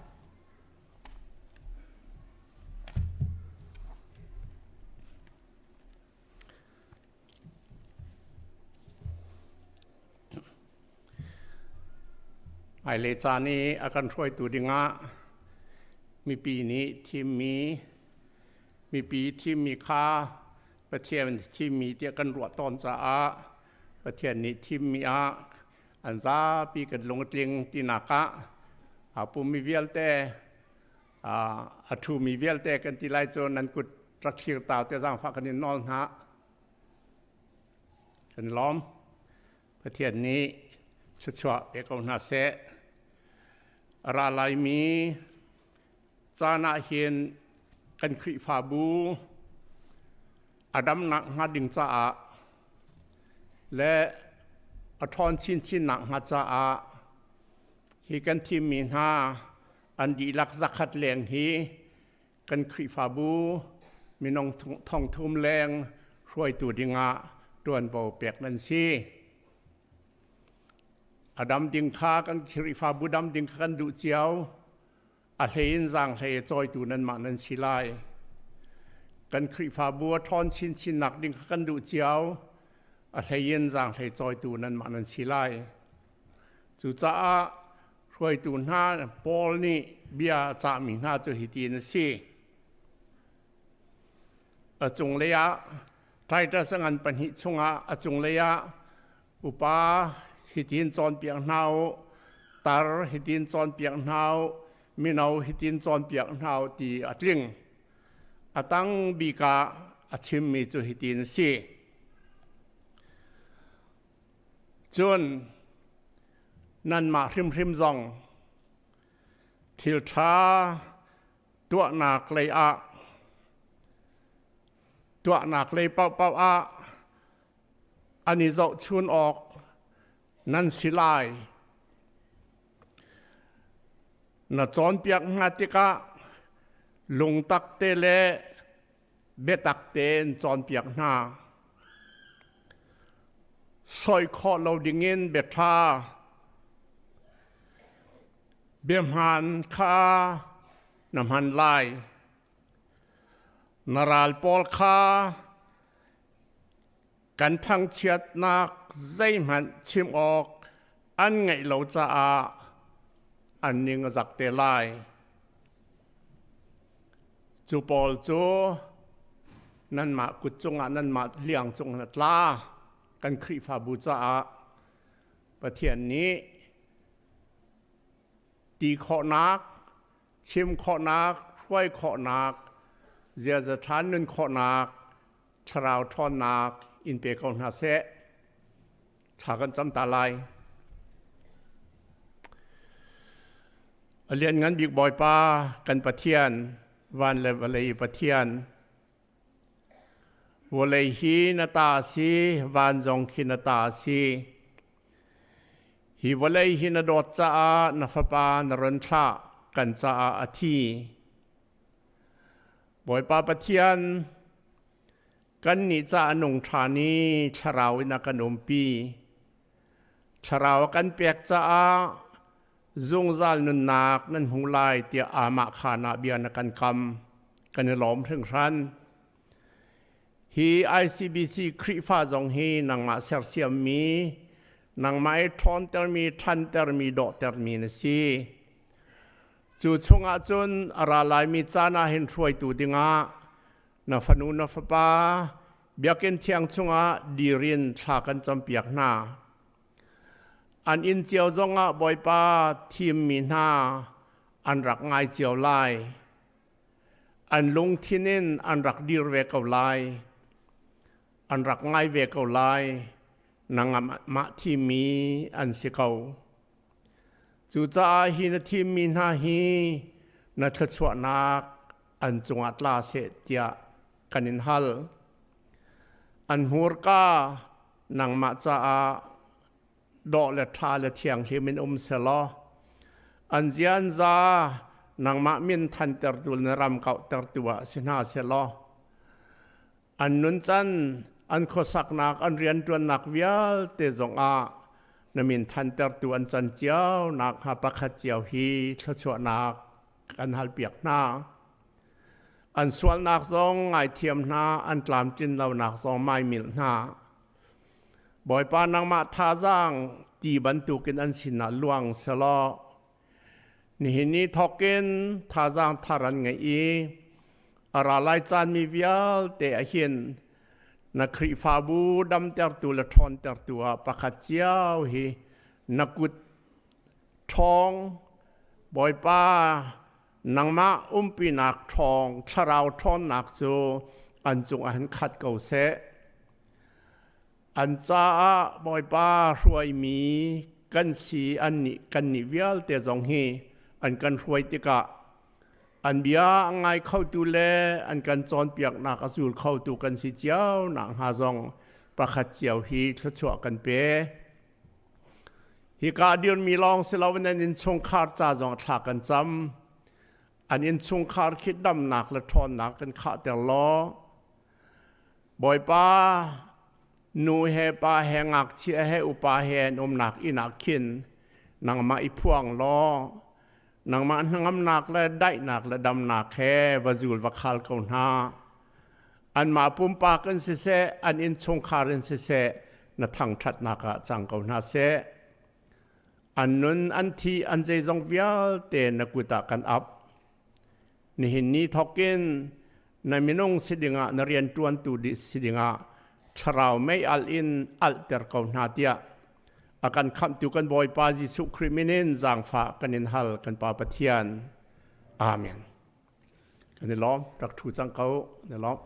Hmailei caan i a kan hruaitu dingah mipi nih thimmi mipi thimmi kha Pathian thimmi tiah kan ruah tawn caah Pathian nih thimmi ah an zapi kan lung a tling tinak ah aa pummi vialte a ṭhumi vialte kan ti lai cu nan kut rak thlir tau te zaangfah kan in nawl hna. Kan lawm. Pathian nih thluachuah pe ko hna seh. A ra laimi caan ah hin Kan Khrihfabu a damnak hnga ding caah le a ṭhawn chinchin nak hnga caah hi kan thimmi hna an dihlak zakhat leng hi kan Khrihfabu minung thongthum leng hruaitu dingah ṭuanvo pek nan si. A dam ding kha kan Khrihfabu dam ding kha kan duh cio. A hlei in zaanghlei a cawitu nanmah nan si lai. Kan Khrihfabu a ṭhawn chinchin nak ding kha kan duh cio. A hlei in zaanghlei cawitu nanmah nan si lai. Cucaah hruaitu hna Paul nih bia a cahmi hna cu hitin a si. A cunglei ah Titus a ngan pahnih chungah a cunglei ah Upa hitin cawnpiak hna u, tar hitin cawnpiak hna u, mino hitin cawnpiak hna u ti a tling. A tang bik ah a chimmi cu hitin a si. Cun nanmah hrimhrim zong thil ṭha tuahnak lei ah tuahnak lei paohpaoh ah an i zohchun awk nan si lai. Na cawnpiak hna tikah lungtak te le biatak tein cawnpiak hna. Soi khawh lo dingin biaṭha, biahmaan kha na hman lai. Na ral pawl kha Kan thangchiatnak zeihmanh chim awk an ngeih lo caah an ning a zak te lai. Cu pawl cu nanmah kut cungah nanmah liang cungah na tla. Kan Khrihfabu caah Pathian nih ti khawhnak, chim khawhnak, hruai khawhnak, ziaza ṭha nun khawhnak thlarau ṭhawnnak in pe ko hna seh. Thla kan cam ta lai. A lianngan bik Bawipa kan Pathian, van le vawlei Pathian, vawlei hi na ta a si, van zong khi na ta a si. Hi vawlei hi na dawt caah na fapa na run thlah, kan caah a thi. Bawipa Pathian, kannih ca a nung ṭhan i thlarau in a kan umpi. Thlarau a kan pek caah zungzal nunnak nan hmu lai tiah amah khaan ah bia na kan kam. Kan i lawm hringhran. Hi ICBC Khrihfa zong hi nangmah sersiammi, nangmah i ṭhawntermi, ṭhantermi, dawhtermi na si. Cu chungah cun a ra laimi caan ah hin hruaitu dingah na fanu na fapa biakinn thiang chungah dir in thla kan campiak hna. An inn cio zongah Bawipa thimmi hna an rak ngai cio lai. An lungthin in an rak dir ve ko lai. An rak ngai ve ko lai. Nangmah thimmi an si ko. Cucaah hi na thimmi hna hi na thluachuahnak an cungah tla seh tiah kan in hal. An hmurka nangmah caah dawh le ṭha le thianghlim in um selaw an zianza nangmah min thantertu le na ram kauhtertu ah si hna selaw An nuncan, an khuasaknak, an rianṭuannak vialte zongah na min thantertu an can cio nakhnga pakhat cio hi thluachuahnak kan halpiak hna. An sualnak zong ngaithiam hna, an tlamtlin lonak zong maimilh hna. Bawipa nangmah thazaang ti bantukin an sinah luang selaw Nihin ni thawkin thazaang thar an ngeih i a ra lai caan mi vialte ah hin na Khrihfabu damtertu le ṭhawntertu ah pakhat cio hi na kut ṭhawng Bawipa nangmah umpinak ṭhawng thlarau ṭhawnnak cu an cungah hin khat ko seh. An caah Bawipa hruaimi kan si annih kannih vialte zong hi an kan hruai tikah An bia a ngai khotu le an kan cawnpiaknak a zul khotu kan si cio nak hnga zong pakhat cio hi thluachuah kan pe. Hika dirmi lawng si loin an innchungkhar ca zong thla kan cam. An innchungkhar khi damnak le ṭhawnnak kan khahter law Bawipa nu he pa he ngakchia he upa he an umnak inn ah khin nangmah i phuang law nangmah hnangamnak le daihnak le damnak he va zul va khal ko hna. Anmah pumpak in siseh, an innchungkhar in siseh, na thangṭhatnak ah cang ko hna seh. An nun, an thi, an zeizong vialte na kut ah kan ap. Nihin ni thawkin na minung si dingah na rianṭuantu si dingah thlarau mei alh in alhter ko hna tiah a kan khamhtu kan Bawipa Jesuh Khrih min in zaangfah kan in hal kan Pa Pathian. Amen. Kan i lawm, rak ṭhu cang ko, kan i lawm.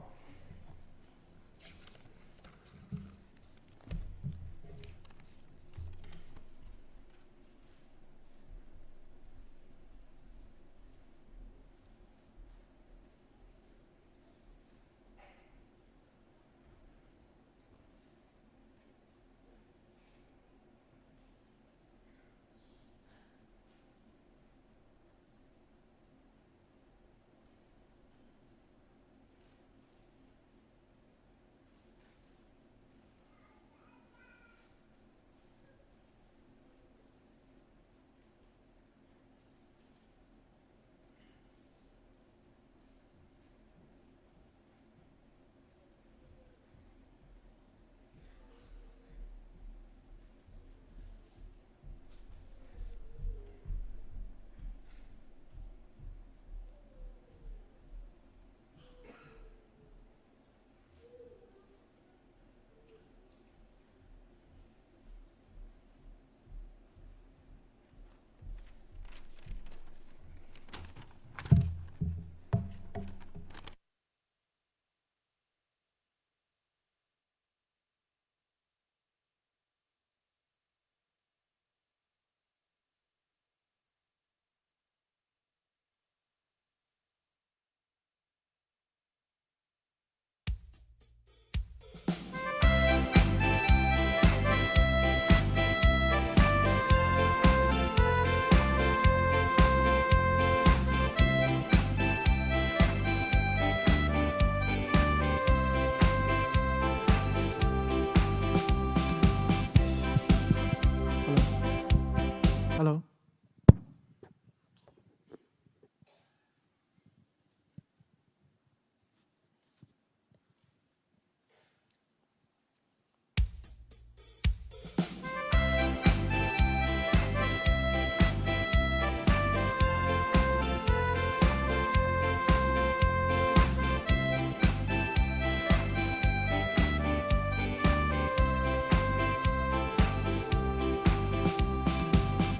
Hello.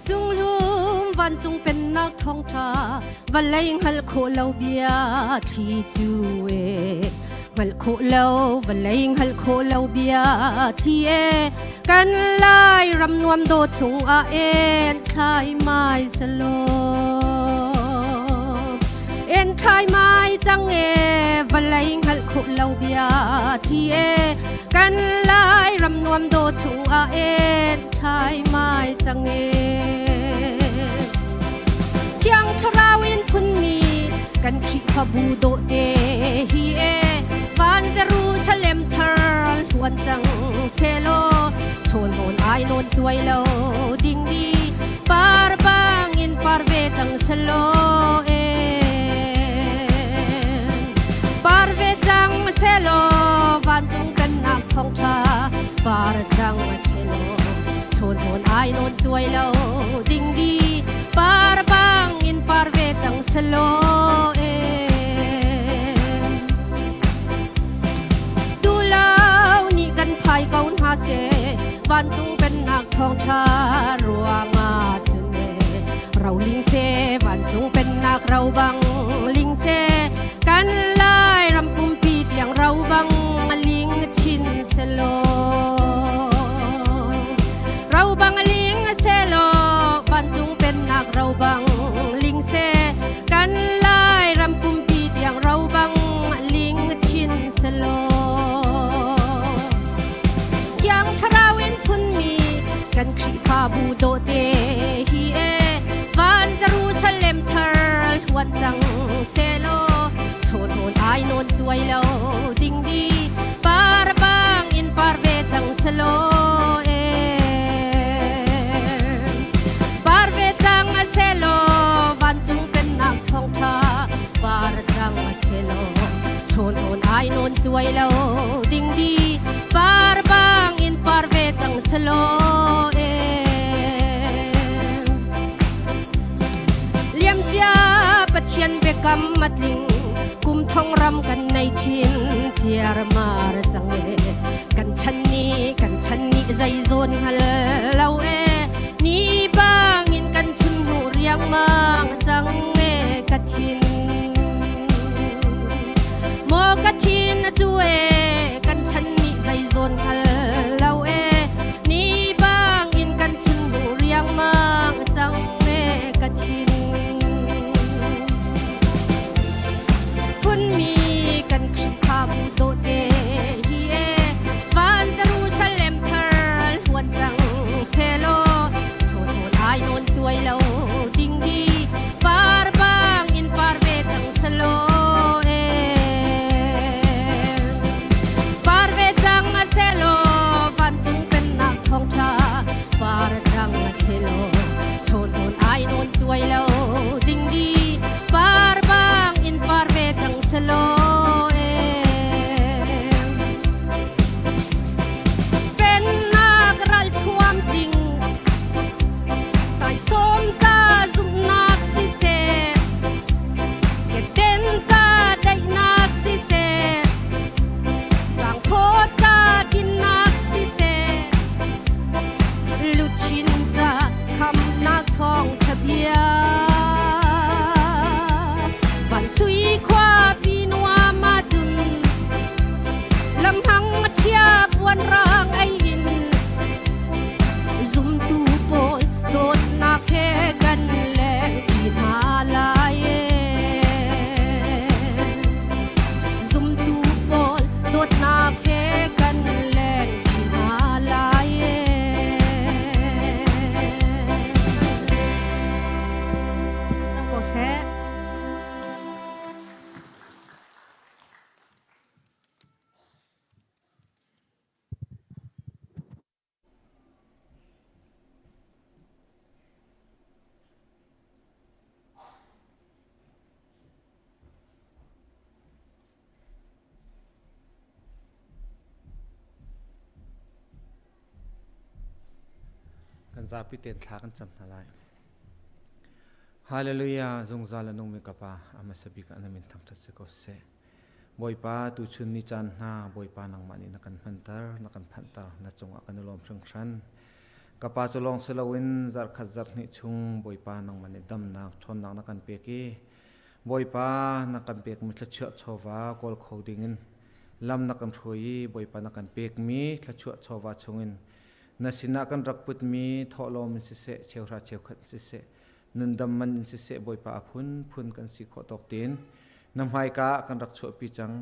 Cunglum vancung pennak thawngṭha vawlei hngalh khawh lo bia thli cu e hngalh khawh lo vawlei hngalh khawh lo bia thli e kan lai ram nuam do chung ah en thlai mai salo en thlai mai cang e vawlei hngalh khawh lo bia thli e kan lai ram nuam do chung ah en thlai mai cang e Thiang Thlarau in phunmi kan Khrihfabu dawhte hi e van Jerusalem thar hluan cang selaw chawn nawn ai nawn cuai lo ding di par bang in par ve cang selaw e par ve cang selaw vancung pennak thawngṭha par cang selaw chawn nawn ai nawn cuai lo ding di par bang in par ve cang selaw e Tulau nih kan phai ko hna seh vancung pennak thawngṭha ruangah cun e ro ling se vancung pennak ro bang ling se kan lai ram pumpi tiang ro bang ling chin selaw ro bang ling selaw vancung pennak ro bang ling se kan lai cang selaw chawn nawn ai nawn cuai lo ding di par bang in par ve cang selaw e par ve cang a selaw vancung pennak thawngṭha par cang a selaw chawn nawn ai nawn cuai lo ding di par bang in par ve cang selaw e Liamcia Pathian biakam a tling kum thong ram kan nei chin ciarmar cang e kan chan ni kan chan ni zei zawn hngal lo e ni bangin kan chun hnu riangmang cang e ka thin maw ka thin a cu e kan chan ni zei zawn hngal lo e ni bangin kan chun hnu riangmang cang e ka thin phunmi kan Khrihfabu dawte hi e van Jerusalem thar huat cang selaw chawhnawn ai nawn cuai lo ding di par bang in par ve cang selaw e par ve cang a selaw vancung pennak thawngṭha par cang a selaw chawhnawn ai nawn cuai lo ding di par bang in par ve cang selaw e pennak ral thuam ding taisawm ta zumhnak siseh keten ta daihnak siseh tlangphaw ta dinnak siseh luchin ta khamnak thawngṭha bia van sui khuapi nuam ahcun lamhang a chia puan rang ei in zumtu pawl dawtnak he kan leng ṭi hna lai e zumtu pawl dawtnak he kan leng ṭi hna lai e. Cang ko seh. Kan zapi tein thla kan cam hna lai. Hallelujah zungzal a nungmi ka Pa a hmasa bik ah na min thangṭhat si ko seh. Bawipa tuchun ni caan hna Bawipa nangmah nih na kan hmanter na kan phanhter na cungah kan i lawm hringhran. Ka pa cu lawng si loin zarhkhat zarhhnih chung Bawipa nangmah nih damnak ṭhawnnak na kan pek i Bawipa na kan pekmi thluachuah chawva kawl kho dingin lam na kan hruai i Bawipa na kan pekmi thluachuah chawva chungin na sinah kan rak putmi thawhlawm in siseh cheuhra cheukhat in siseh nundam man in siseh Bawipa a phunphun kan si khawh tawk tein na hmaika ah kan rak chuahpi cang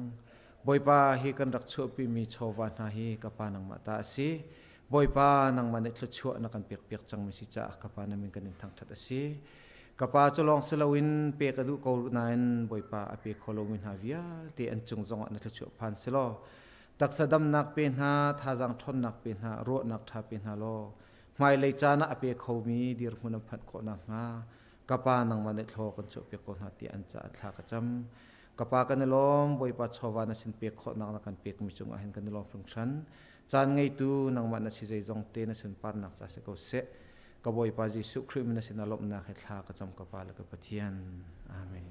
Bawipa hi kan rak chuahpimi chawva hna hi ka pa nangmah ta a si Bawipa nangmah nih thluachuah na kan pekpiak cangmi si caah ka pa na min kan in thangṭhat a si Ka pa cu lawng si loin pek a duh ko nain Bawipa a pe kho lomi hna vialte an cung zongah na thluachuah phan si law taksa damnak pe hna, thazaang ṭhawnnak pe hna, ruahnak ṭha pe hna law hmailei caan ah a pe khomi dirhmun an phanh khawh nakhnga ka pa nangmah nih thlaw kan chuahpiak ko hna tiah an caah thla ka cam. Ka pa kan i lawm, Bawipa chawva na sin pek khawhnak na kan pekmi cungah hin kan i lawm hringhran. Caan ngeitu nangmah na si zeizong te na sunparnak ca si ko seh. Ka Bawipa Jesuh Khrih min na sinah lawmhnak he thla ka cam ka Pa le ka Pathian. Amen.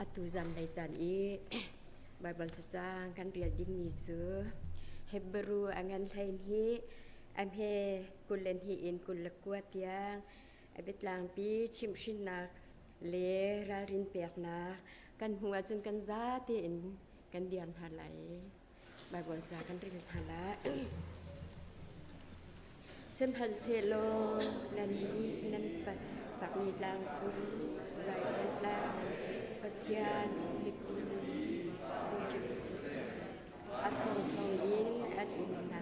Atu zanlei caan i Baibal cacang kan rel dingmi cu Hebrew a ngan hlein hi a hme 22 in 29 tiang a biatlangpi chimhhrinnak le ralrin peknak kan hmuh ahcun kan zate in Kan dir hna lai. Baibal ca kan rel hna lai. Sihmanhsehlaw nannih nan pakmi tlang cu Zion tlang, Pathian khualipi a thongthong in an um hna.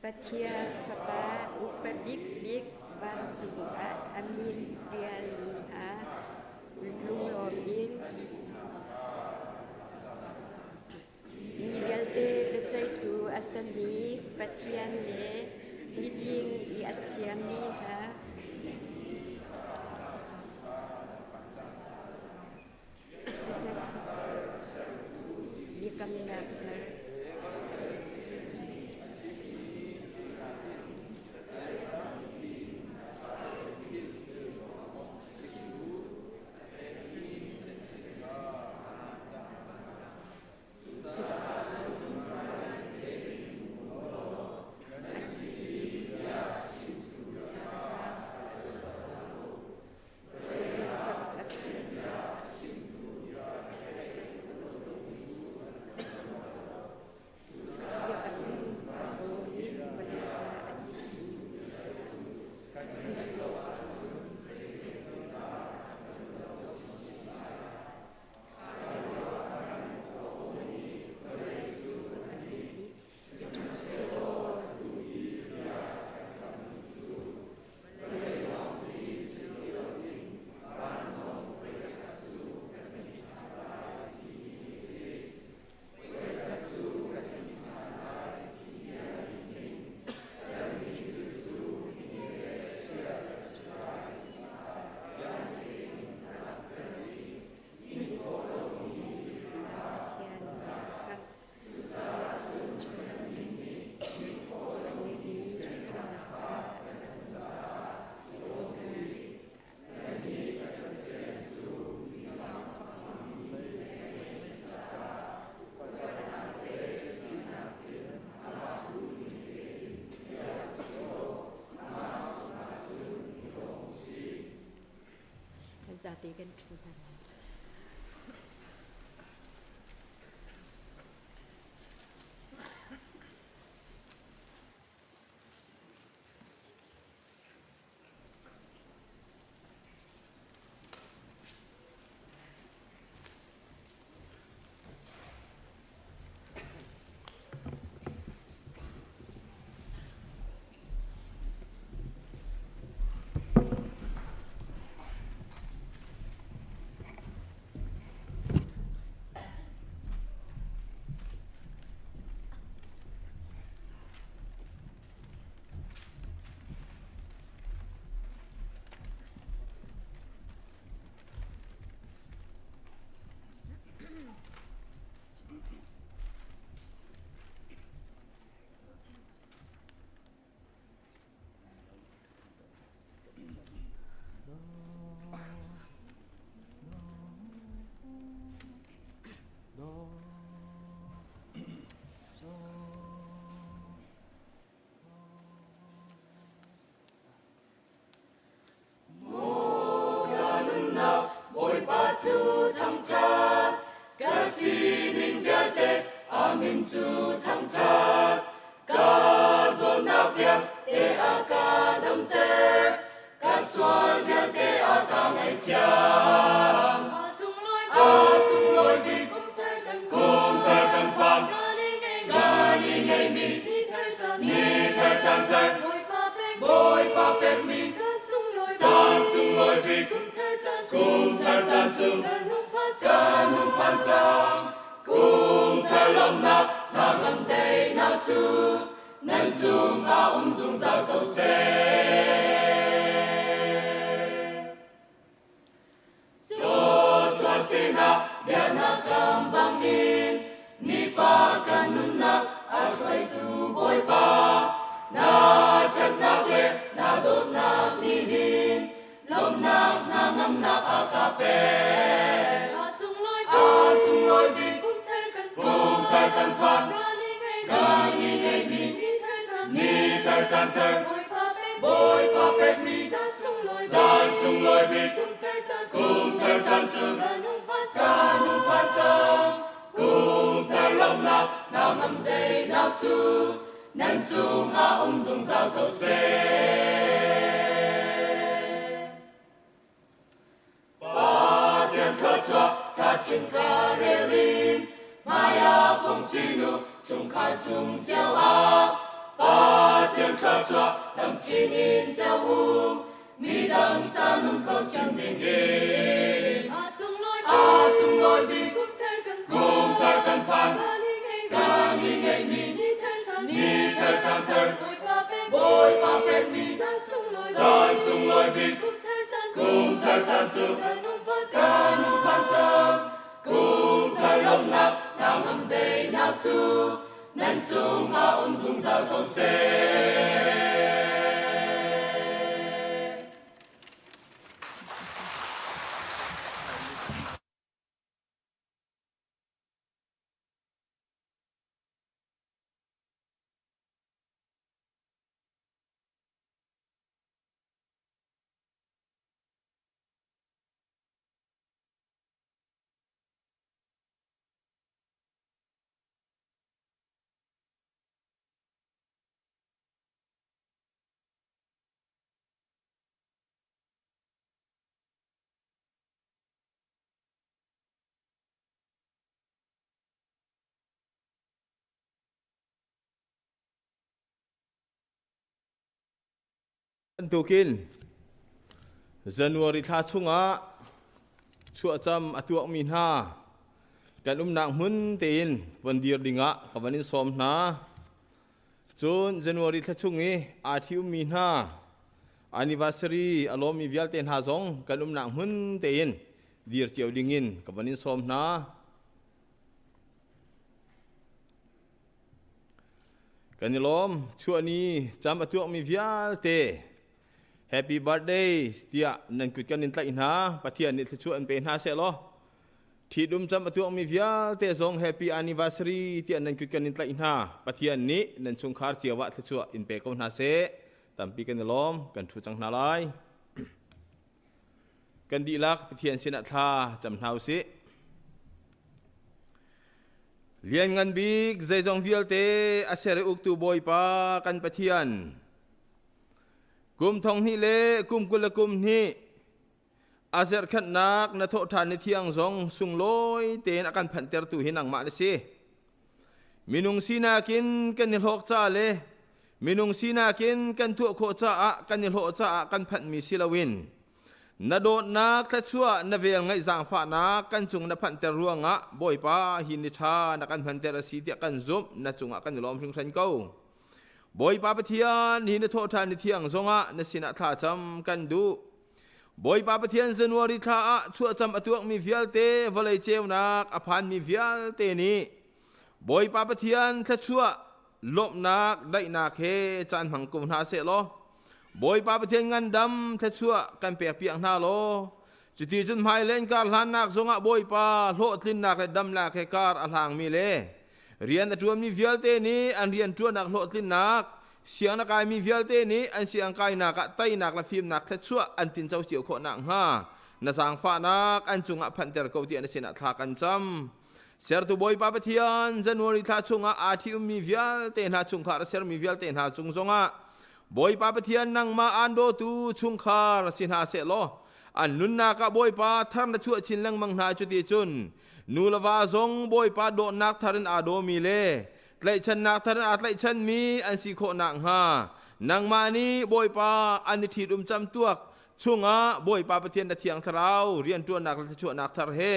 Pathian Fapa upa bikbik vancung ah a min ṭialmi hna lunglawm in Mi vialte biaceihtu a simi Pathian le miding i a siami hna biakamnak thar. Kan zate kan ṭhu hna lai. Bawipa cu thangṭhat ka sining vialte a min cu thangṭhat ka zawtnak vialte a ka damter ka sual vialte a ka ngaihthiam a sunglawi bik kum thar kan phan kan i ngeihmi ni thar caan thar Bawipa pekmi caan sunglawi bik kum thar caan cu kan hung phan cang kum thar lawmhnak hna ngam teinak cu nan cungah um zungzal ko seh. Joshua sinah biaknak kam bangin nifa kan nunnak a hruaitu Bawipa na ṭhatnak le na dawtnak nih hin lawmhnak hna ngamnak a ka pek. A sunglawi bik kum thar kan phan kan i ngeihmi ni thar caan thar Bawipa pekmi caan sunglawi bik kum thar caan cu kan hung phan. Caan hung phan cang kum thar lawmhnak nau-ngam teinak cu nan cungah um zungzal ko seh. Pathian thluachuah ṭha chin ka rel in hmaiah fong chin u chungkhar chung cio ah Pathian thluachuah tam chin in co u midang ca nung kho chin ding in A sunglawi a sunglawi bik kum thar kan kum thar kan phan kan kan i ngeihmi ni thar caan ni thar caan thar Bawipa pekmi Bawipa pekmi caan sunglawi caan sunglawi bik kum thar caan kum thar caan cu kan hung phan caan hung phan cang kum thar lawmhnak nau-ngam teinak cu nan cungah um zungzal ko seh. Bantukin January thla chungah chuahcam a tuakmi hna kan umnak hmun tein von dir dingah ka van in sawm hna. Cun January thla chung i aa ṭhiummi hna anniversary a lawmmi vialte hna zong kan umnak hmun tein dir cio dingin ka van in sawm hna. Kan i lawm. Chuahni cam a tuakmi vialte Happy birthday tiah nan kut kan in tlaih hna. Pathian nih thluachuah in pe hna seh law. Ṭhitum cam a tuakmi vialte zong happy anniversary tiah nan kut kan in tlaih hna. Pathian nih nan chungkhar cio ah thluachuah in pe ko hna seh. Tampi kan i lawm. Kan ṭhu cang hna lai. Kan dihlak Pathian sinah thla cam hna usih. Lianngan bik zeizong vialte a ser i uktu Bawipa kan Pathian, kum thong hnih le kum 20 le kum hnih a zerhkhanhnak na thawhṭhan ni thiang zong sunglawi tein a kan phanhtertu hi nangmah na si. Minung sinak in kan i hlawk ca le minung sinak in kan tuah khawh caah kan i hlawh caah kan phanhmi si loin Na dawtnak thluachuah na vel ngaih zaangfahnak kan cung na phanhter ruangah Bawipa hi ni ṭha na kan hmanter a si tiah kan zumh na cungah kan i lawm hringhran ko. Bawipa Pathian hi na thawhṭhan ni thiang zongah na sinah thlacam kan duh. Bawipa Pathian January thla ah chuahcam a tuakmi vialte vawlei ceunak a phanmi vialte nih Bawipa Pathian thluachuah lawmhnak daihnak he caan hmang ko hna seh law Bawipa Pathian ngandam thluachuah kan pek piak hna law cuti cun hmailei in kar hlannak zongah Bawipa hlawhtlinnak le damnak he kar a hlangmi le rian a ṭuanmi vialte nih an rian ṭuannak hlawhtlinnak siang na kaimi vialte nih an siang kainak ah teinak le fimnak thluachuah an tinco cio khawh nakhnga na zaangfahnak an cungah phanhter ko tiah na sinah thla kan cam. Sertu Bawipa Pathian January thla chungah aa ṭhi-ummi vialte hna chungkhar a sermi vialte hna cung zongah Bawipa Pathian nangmah aan dawtu chungkhar si hna seh law an nunnak ah Bawipa thar na chuah chin lengmang hna cuti cun nu le va zong Bawipa dawtnak thar in aa dawmi le tlaihchannak thar in aa tlaihchanmi an si khawh nakhnga nangmah nih Bawipa an i ṭhitum camtuak chungah Bawipa Pathian na Thiang Thlarau rianṭuannak le thluachuahnak thar he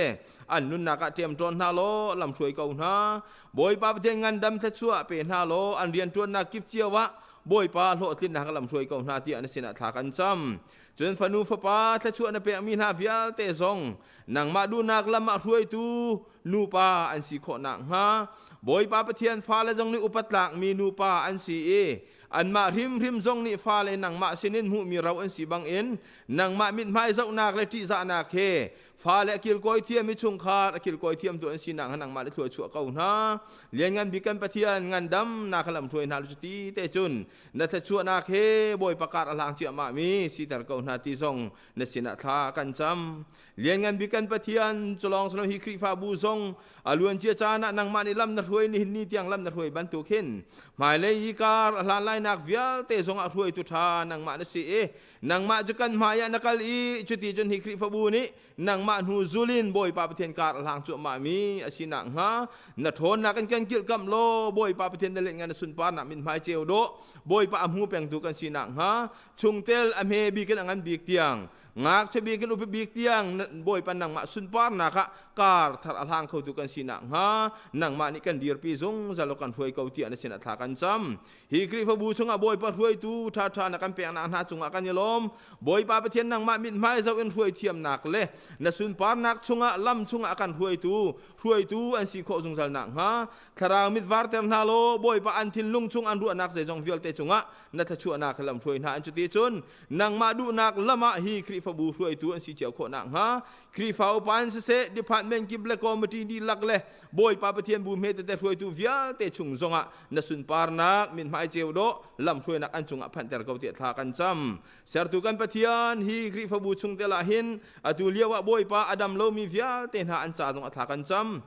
an nunnak ah ṭemṭawn hna law lamhruai ko hna. Bawipa Pathian ngandam thluachuah pe hna law an rianṭuannak kip cio ah Bawipa hlawhtlinnak lamhruai ko hna tiah na sinah thla kan cam. Cun fanu fapa thluachuah na pekmi hna vialte zong nangmah duhnak lam ah hruaitu nupa an si khawh nakhnga Bawipa Pathian fale zong nih upat tlakmi nupa an si i Anmah hrimhrim zong nih fale nangmah sinin hmuhmi ro an si bangin nangmah mithmai zohnak le ṭihzahnak he Fale a kilkawi thiam i chungkhar a kilkawi thiam tu an sinak ha nangmah le thlua chuah ko hna. Lianngan bik kan Pathian ngandam na ka lam hruai hna lu ti te cun na thluachuahnak he Bawipa kar a hlang ciahmah mi siter ko hna ti zong na sinah thla kan cam. Lianngan bik kan Pathian culawng silo hi Khrihfabu zong a luancia caan ah nangmah nih lam na hruai nihin ni tiang lam na hruai bantuk hin hmailei i kar a hlan lainak vialte zong ah hruaitu ṭha nangmah na si i nangmah cu kan hmai ah na kal i cuti cun hi Khrihfabu nih nangmah hnu zulin Bawipa Pathian kar a hlang cuahmah mi a si nakhnga na ṭhawnnak in kan kilhkamh law Bawipa Pathian na lianngan na sunparnak mithmai ceu dawh Bawipa a hmu pengtu kan si nakhnga chungtel a hme bik in a ngan bik tiang ngakchia bik in upa bik tiang Bawipa nangmah sunparnak ah kar thar a hlang khotu kan si nakhnga nangmah nih kan dirpi zungzal kan hruai ko tiah na sinah thla kan cam. Hi Khrihfabu chungah Bawipa hruaitu ṭhaṭha na kan peknak hna cungah kan i lawm. Bawipa Pathian nangmah mithmai zoh in hruai thiamnak le na sunparnak chungah lam chungah kan hruaitu hruaitu an si khawh zungzal nakhnga thlarau mit varter hna law Bawipa an thinlung chung an ruahnak zeizong vialte cungah na thluachuahnak lam hruai hna an cuti cun nangmah duhnak lam ah hi Khrihfabu hruaitu an si cio khawh nakhnga Khrihfa upa in siseh department kip le committee dihlak le Bawipa Pathian bu hme tete hruaitu vialte chung zongah na sunparnak mithmai ceu dawh lam hruainak an cungah phanhter ko tiah thla kan cam. Sertu kan Pathian hi Khrihfabu chung tel ah hin atu lio ah Bawipa a dam lomi vialte hna an ca zong a thla kan cam.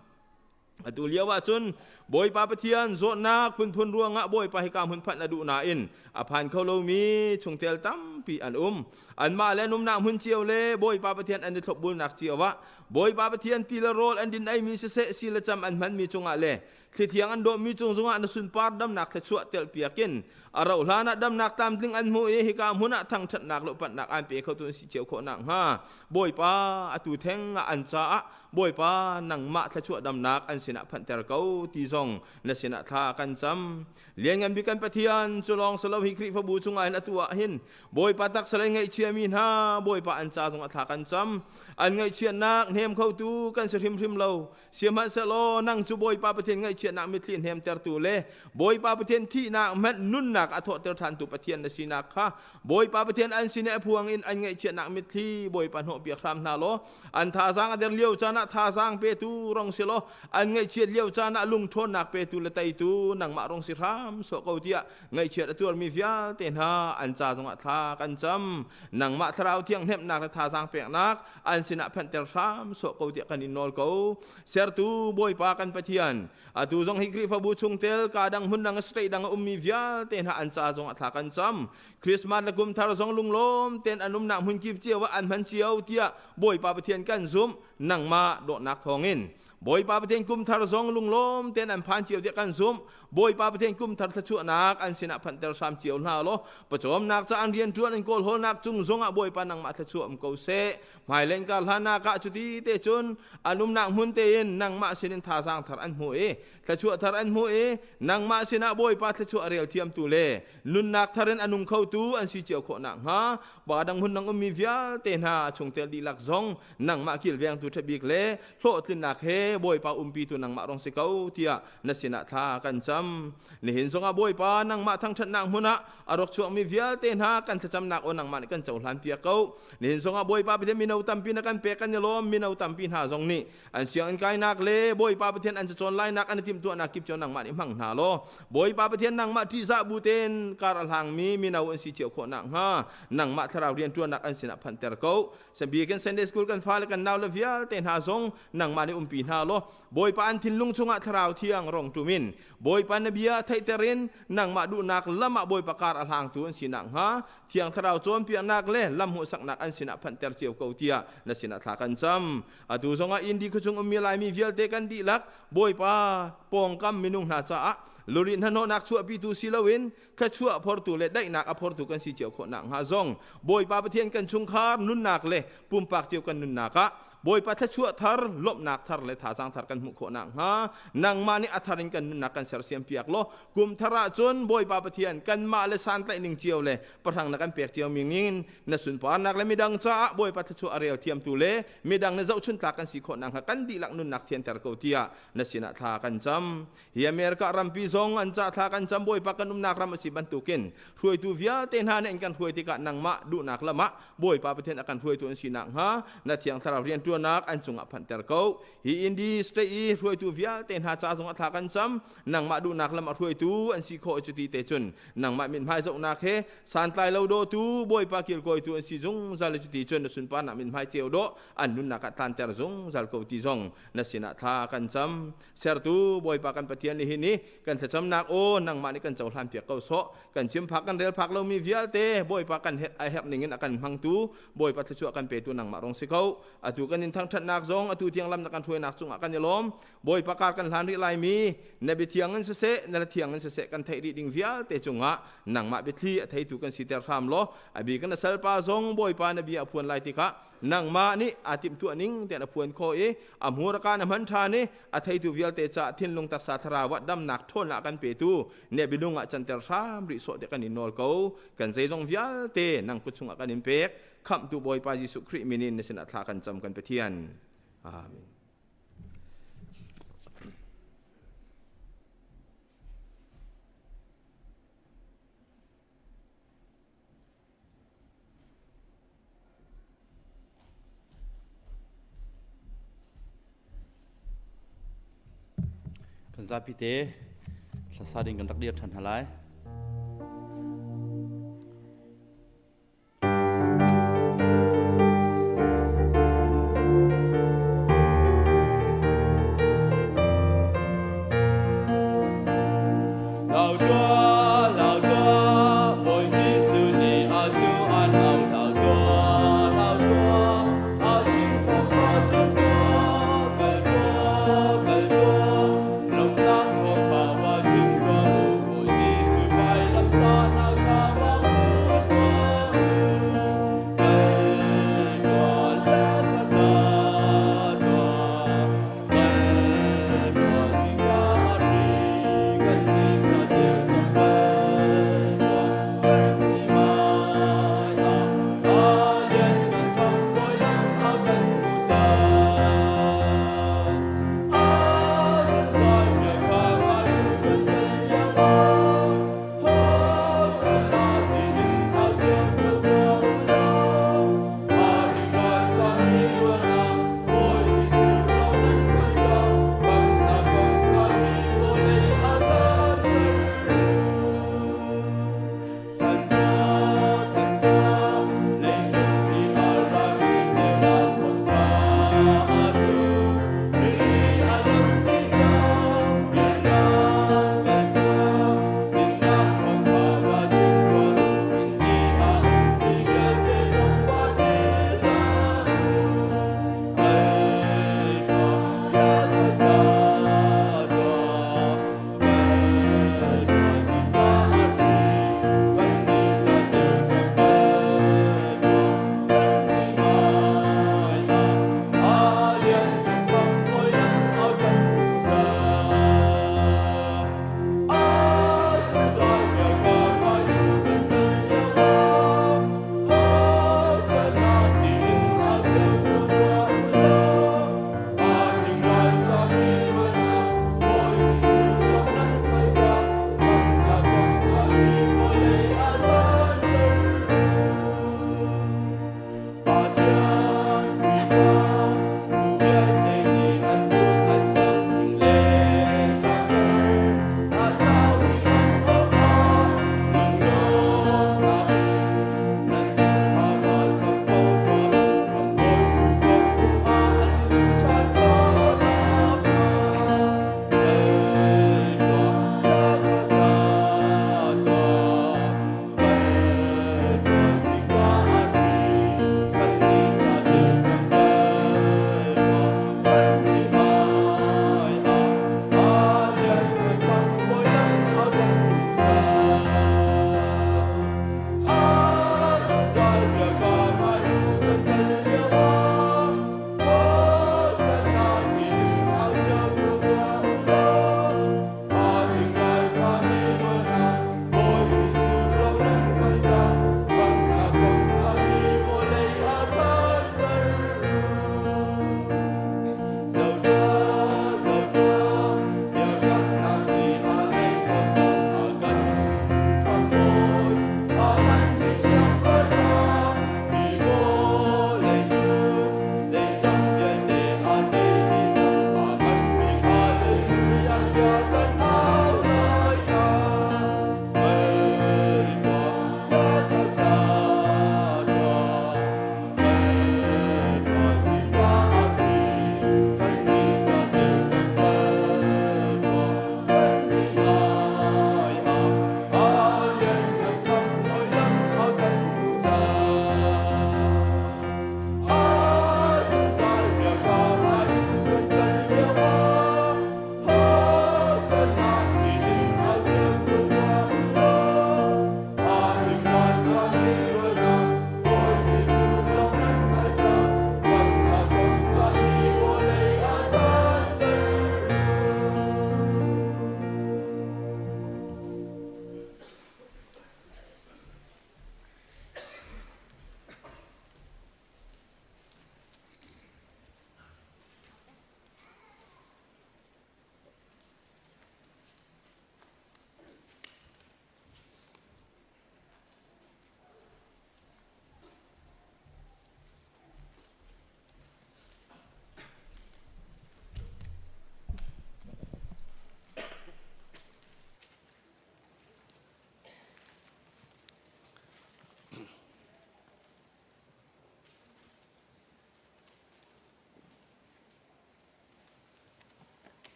Atu lio ah cun Bawipa Pathian zawtnak phunphun ruangah Bawipa hika hmun phanh a duh nain a phan kho lomi chungtel tampi an um. Anmah le an umnak hmun cio le Bawipa Pathian an i thlopbulnak cio ah Bawipa Pathian ti le rawl an din eimi siseh si le cam an hmanmi cungah le thlithiang an dawhmi cung zongah na sunpar damnak thluachuah telhpiak in a rauh hlan ah damnak tlamtling an hmuh i hika hmun ah thangṭhatnak le upatnak an pe kho tu an si cio khawh nakhnga Bawipa atu theng ah an caah Bawipa nangmah thluachuah damnak an sinah phanhter ko ti zong na sinah thla kan cam. Lianngan bik kan Pathian cu lawng si lo hi Khrihfabu chungah hin atu ah hin Bawipa taksa lei ngaihchiami hna Bawipa an ca zong a thla kan cam. An ngaihchiatnak hnem khotu kan si hrimhrim lo. Sihmanhsehlaw nang cu Bawipa Pathian ngaihchiatnak mitthli hnemtertu le Bawipa Pathian thihnak hmanh nunnak a thawhter ṭhantu Pathian na sinak kha Bawipa Pathian an sin i a phuang in an ngaihchiatnak mitthli Bawipa hnawhpiak hram hna law an thazaang a der lio caan ah thazaang petu rong si law an ngaihchiat lio caan ah lungṭhawnnak petu le teitu nangmah rong si hram sawh ko tiah ngaihchiat a tuarmi vialte hna an ca zongah thla kan cam. Nangmah thlarau thiang hnemhnak le thazaang peknak an sinah phanhter hram sawh ko tiah kan in nawl ko. Sertu Bawipa kan Pathian, atu zong hi Khrihfabu chungtel ka dang hmun dang state dang a ummi vialte hna an ca zongah thla kan cam. Christmas le kum thar zong lunglawm ten an umnak hmun kip cio ah an hman cio tiah Bawipa Pathian kan zumh. Nangmah dawtnak thawngin Bawipa Pathian kum thar zong lunglawm ten an phan cio tiah kan zumh. Bawipa Pathian kum thar thluachuahnak an sinah phanhter hram cio hna law pawcawmnak ca an rianṭuan an kawlhawlnak cung zongah Bawipa nangmah thluachuah um ko seh. Hmailei kar hlannak ah cuti te cun an umnak hmun tein nangmah sinin thazaang thar an hmu i thluachuah thar an hmu i nangmah sinah Bawipa thluachuah rel thiamtu le nunnak thar in a nung khotu an si cio khawh nakhnga pa dang hun nang ummi vialte hna chungtel dihlak zong nangmah kilvengtu ṭhabik le hlawhtlinnak he Bawipa umpitu nangmah rong si ko tiah na sinah thla kan cam. Nihin zongah Bawipa nangmah thangṭhatnak hmun ah a rak chuakmi vialte hna kan thlacamnak aw nangmah nih kan cohlan piak ko. Nihin zongah Bawipa Pathian mino tampi na kan pek kan i lawm. Mino tampi hna zong nih an sianginn kainak le Bawipa Pathian an cacawn lainak an i timhtuahnak kip cu nangmah nih hmang hna law Bawipa Pathian nangmah ṭihzah bu tein kar a hlangmi mino an si cio khawh nakhnga nangmah thlarau rianṭuannak an sinah phanhter ko. Biakinn Sunday School kan fale kan naule vialte hna zong nangmah nih umpi hna law Bawipa an thinlung chungah thlarau thiang rong ṭum in Bawipa na bia theihter in nangmah duhnak lam ah Bawipa kar a hlangtu an si nakhnga Thiang Thlarau cawnpiaknak le lam hmuhsaknak an sinah phanhter cio ko tiah na sinah thla kan cam. Atu zongah Indi khuachung ummi Laimi vialte kan dihlak Bawipa pawngkam minung hna caah luri hnahnawhnak chuahpitu si loin thluachuah phortu le daihnak a phortu kan si cio khawh nakhnga zong Bawipa Pathian kan chungkhar nunnak le pumpak cio kan nunnak ah Bawipa thluachuah thar lawmhnak thar le thazaang thar kan hmuh khawh nakhnga nangmah nih a thar in kan nunnak kan sersiam piak law kum thar ah cun Bawipa Pathian kanmah le santlaih ning cio le pahrang na kan pek cio mi ning na sunparnak le midang caah Bawipa thluachuah a rel thiamtu le midang na zohchun tlak kan si khawh nakhnga kan dihlak nunnak thianter ko tiah na sinah thla kan cam. Hi America rampi zong zong an ca thla kan cam. Bawipa, kan umnak ram a si bantukin hruaitu vialte hna nih an kan hruai tikah nangmah duhnak lam ah Bawipa Pathian a kan hruaitu an si nakhnga na Thiang Thlarau rianṭuannak an cungah phanhter ko. Hi Indi state i hruaitu vialte hna ca zong ah thla kan cam. Nangmah duhnak lam a hruaitu an si khawh, cuti te cun nangmah mithmai zohnak he santlai lo dawtu, Bawipa kilkawitu an si zungzal. Cuti cun na sunparnak mithmai ceu dawh an nunnak ah tlanter zungzal ko ti zong na sinah thla kan cam. Sertu Bawipa kan Pathian, nihin ni kan thlacamnak aw nangmah nih kan cohlan piak ko sawh. Kan chim phak, kan rel phak lomi vialte, Bawipa, kan a herh ning in a kan hmangtu Bawipa, thluachuah kan petu nangmah rong si ko. Atu kan in thangthatnak zong, atu tiang lam na kan hruainak cungah kan i lawm. Bawipa, kar kan hlan rih laimi na biathiang in siseh, na thiang in siseh, kan theih rih ding vialte cungah nangmah biathli a theitu kan siter hram law, abi kan salpa zong, Bawipa, na bia a phuan lai tikah nangmah nih aa timhtuah ning tiah na phuan khawh i a hmurka na hman ṭhan i a theitu vialte ca thinlung, taksa, thlarau ah damnak, ṭhawnnak kan petu ne bilung ah canter hram rih sawh tiah kan in nawl ko. Kan zeizong vialte nang kut chungah kan in pek. Khamhtu Bawipa Jesuh Khrih min in na sinah thla kan cam, kan Pathian. Amen. Kan zapi te hlasa ding kan rak dir ṭhan hna lai.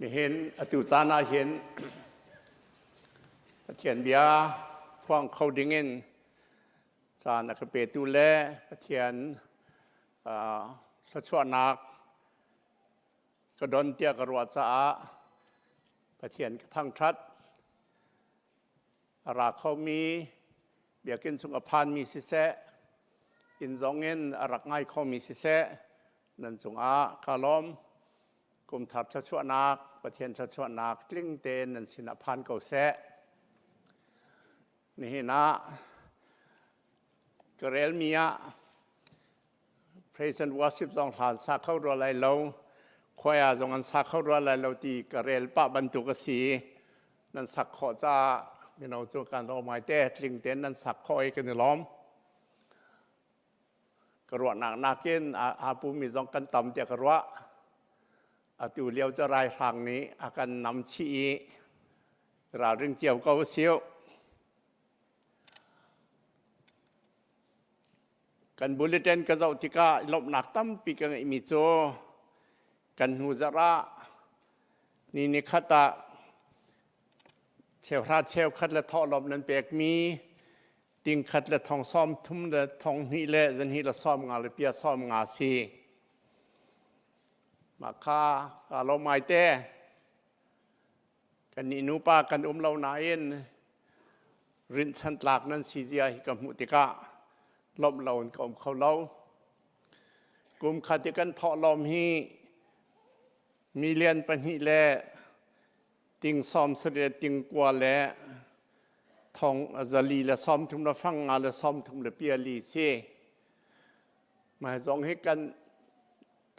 Nihin atu caan ah hin Pathian bia phuang kho dingin caan a ka petu le Pathian thluachuahnak ka don tiah ka ruah caah Pathian ka thangṭhat. A ra khomi biakinn chung a phanmi siseh, inn zong in a rak ngai khomi siseh, nan cungah ka lawm. Kum thar thluachuahnak, Pathian thluachuahnak tling tein nan sinah phan ko seh. Nihin ah ka relmi ah praise and worship zong hlan sa kho rua lai lo, choir zong an sa kho rua lai lo ti ka rel pah bantuk a si. Nan sak khawh caah mino cu kan lawm ngai te, tling tein nan sak khawh i kan i lawm. Ka ruahnak nakin aa pumi zong kan tam tiah ka ruah. Atu lio cu raihrang nih a kan nam chih i ralring cio ko usih. Kan bulletin ka zoh tikah lawmhnak tampi ka ngeihmi cu kan hnu zarh ah ni ni khat ah cheuhra cheukhat le thawhlawm nan pekmi tingkhat le thong sawm thum le thong hnih le zanhnih le sawm nga le pia sawm nga si. Mah kha kaa lawm ngai te. Kannih nupa kan um lo nain rinhchan tlak nan si zia hi ka hmuh tikah lawmh lo in ka um kho lo. Kum khat i kan thawhlawm hi million pahnih le ting sawm sarih ting kua le thong zali le sawm thum le fang nga le sawm thum le pia li si. Mah zong hi kan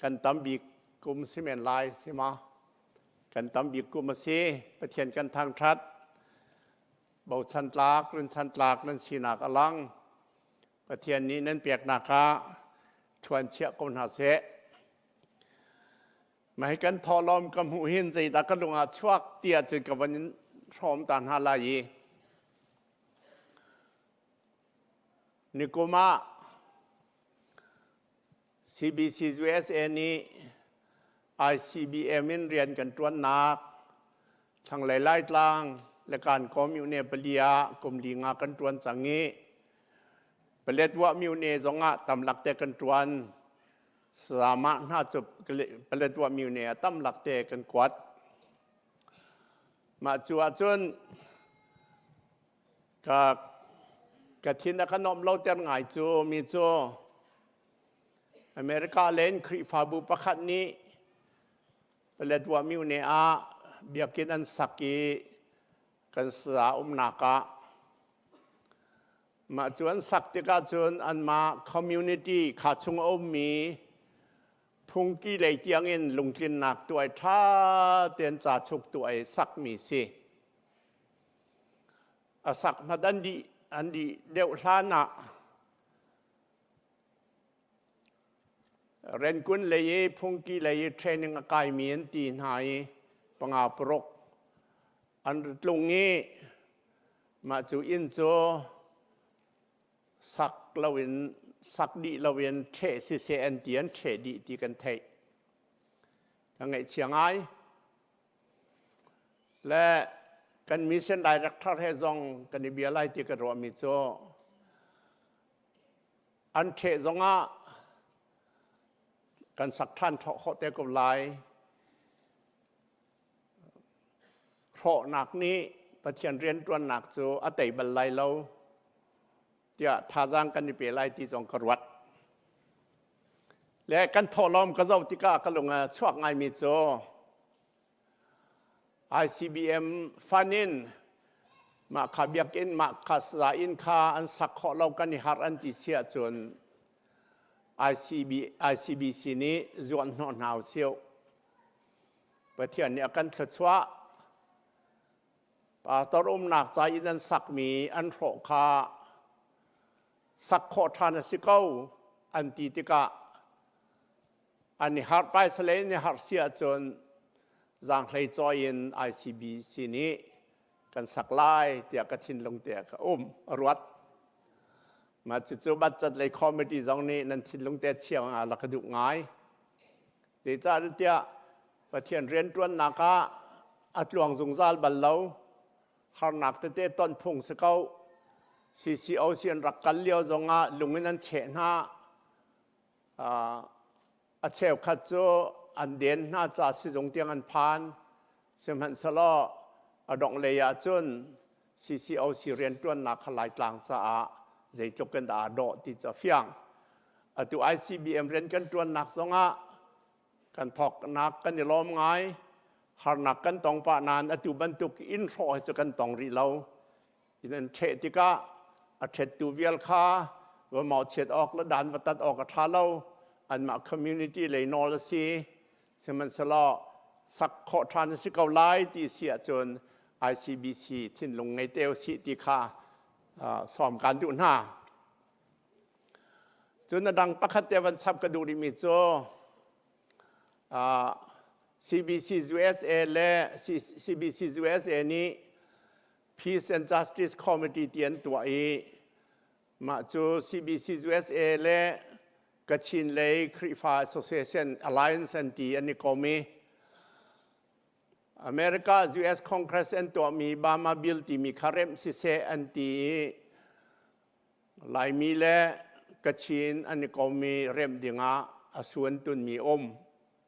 kan tam bik kum si men lai si ma? Kan tam bik kum a si. Pathian kan thangṭhat. Bochan tlak, rinchan tlak nan sinak a lang. Pathian nih nan peknak ah thuan chiah ko hna seh. Mah hi kan thawhlawm ka hmuh hin zeidah ka lung ah chuak ti ahcun ka van in hrawm ta hna lai i nikum ah CBC USA nih ICBM in rian kan ṭuannak thlanglei Laitlang le Kankaw myone pali ah kum li nga kan ṭuan cang i Paletwa myone zongah tamlak te kan ṭuan. Sama hna cu Paletwa myone ah tamlak te kan kuat. Mah cu ahcun ka ka thin a ka nuamh lo ter ngai cu mi cu America len Khrihfabu pakhat nih Paletwa myone ah biakinn an sak i kan sa umnak ah mah cu an sak tikah cun anmah community kha chung a ummi phungki lei tiangin lungtlinnak tuai ṭha tein ca chuk tuai sakmi si. A sak hmat an dih deuh hlan ah Renkun lei i phungki lei i training a kaimi an ti hna i panga paruk an tlung i mah cu inn cu sak loin sak dih loin ṭheh siseh an ti an ṭheh dih ti kan theih. Ka ngaihchia ngai. Le kan mission director he zong kan i bia lai ti ka ruahmi cu an ṭheh zongah kan sak ṭhan khawh te ko lai. Hrawhnak nih Pathian rianṭuannak cu a tei bal lai lo tiah thazaang kan i pe lai ti zong ka ruat. Le kan thawhlawm ka zoh tikah ka lung a chuak ngaimi cu ICBM fund in mah kha biakinn mah kha sa inn kha an sak khawh lo kan i harh an ti si ahcun ICB, ICBC nih zuan hnawh hna usih. Pathian nih a kan thluachuah. Pastor umnak ca in an sakmi an hrawh kha sak khawh ṭhan a si ko an ti tikah an i harh paisale in i harh si ahcun zaanghlei cawi in ICBC nih kan sak lai tiah ka thinlung te ah ka um a ruat. Mah cucu budget lei committee zong nih nan thinlung te chiang ah la ka duh ngai. Zeicahtiah tiah. Pathian rianṭuannak ah a tluang zungzal bal lo. Harnak tete ton phung si ko. CCOC an rak kal lio zongah lung in an cheh hna. A cheukhat cu an den hna ca sizung tiang an phan. Sihmanhsehlaw a dongh lei ah cun CCOC rianṭuannak kha Laitlang caah zeitluk in dah aa dawh ti cu a fiang. Atu ICBM rian kan ṭuannak zongah kan thawknak kan i lawm ngai. Harnak kan tong pah nain atu bantuk inn hrawh hi cu kan tong rih lo. Inn an ṭheh tikah a ṭhettu vial kha va mawhchiat awk le dan va tat awk a ṭha lo. Anmah community lei nawl a si. Sihmanhsehlaw sak khawh ṭhan a si ko lai ti si ahcun ICBC thinlung ngei te usih ti kha sawm kaan duh hna. Cun a dang pakhat te van chap ka duh rihmi cu CBC USA le CBC USA nih Peace and Justice Committee ti an tuah i mah cu CBC USA le Kachin lei Khrihfa Association Alliance an ti an i kom i America US Congress an tuahmi Bama Bill timi kha remh siseh an ti i Laimi le Kachin an i kommi remh dingah a suan tunmi um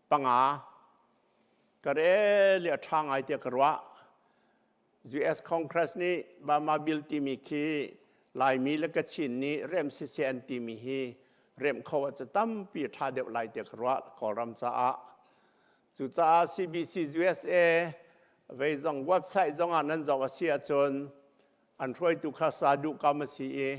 panga ka rel i a ṭha ngai tiah ka ruah. US Congress nih Burma Bill timi khi Laimi le Kachin nih remh siseh an timi hi remh kho ah cu tampi a ṭha deuh lai tiah ka ruah Kawlram caah. Cucaah CBC USA vei zong website zong ah nan zoh a si ahcun an hruaitu kha sa duh kam a si i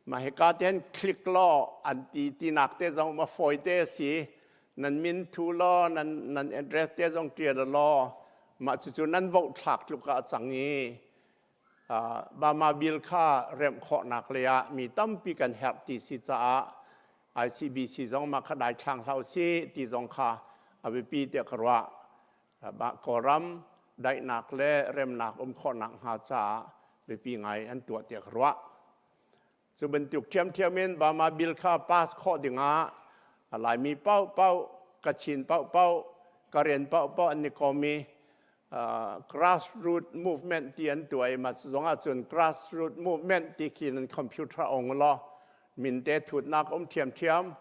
mah hika te hin click law an ti tinak te zong ma fawi te a si nan min thu law nan nan address te zong ṭial law mah cucu nan vote thlak tluk ah a cang i Bama bill kha remh khawhnak lei ah mi tampi kan herh ti si caah ICBC zong mah kha dai thlang hlah si ti zong kha a biapi tiah ka ruah. Kawlram daihnak le remnak um khawhnak hnga caah biapi ngai an tuah tiah ka ruah. Cu bantuk ṭhiamṭhiam in Burma bill kha pass khawh dingah Laimi paohpaoh, Kachin paohpaoh, Karen paohpaoh an i kom i grassroot movement ti an tuah i mah zong ahcun grassroot movement ti khi nan computer ong law min te thutnak um ṭhiamṭhiam.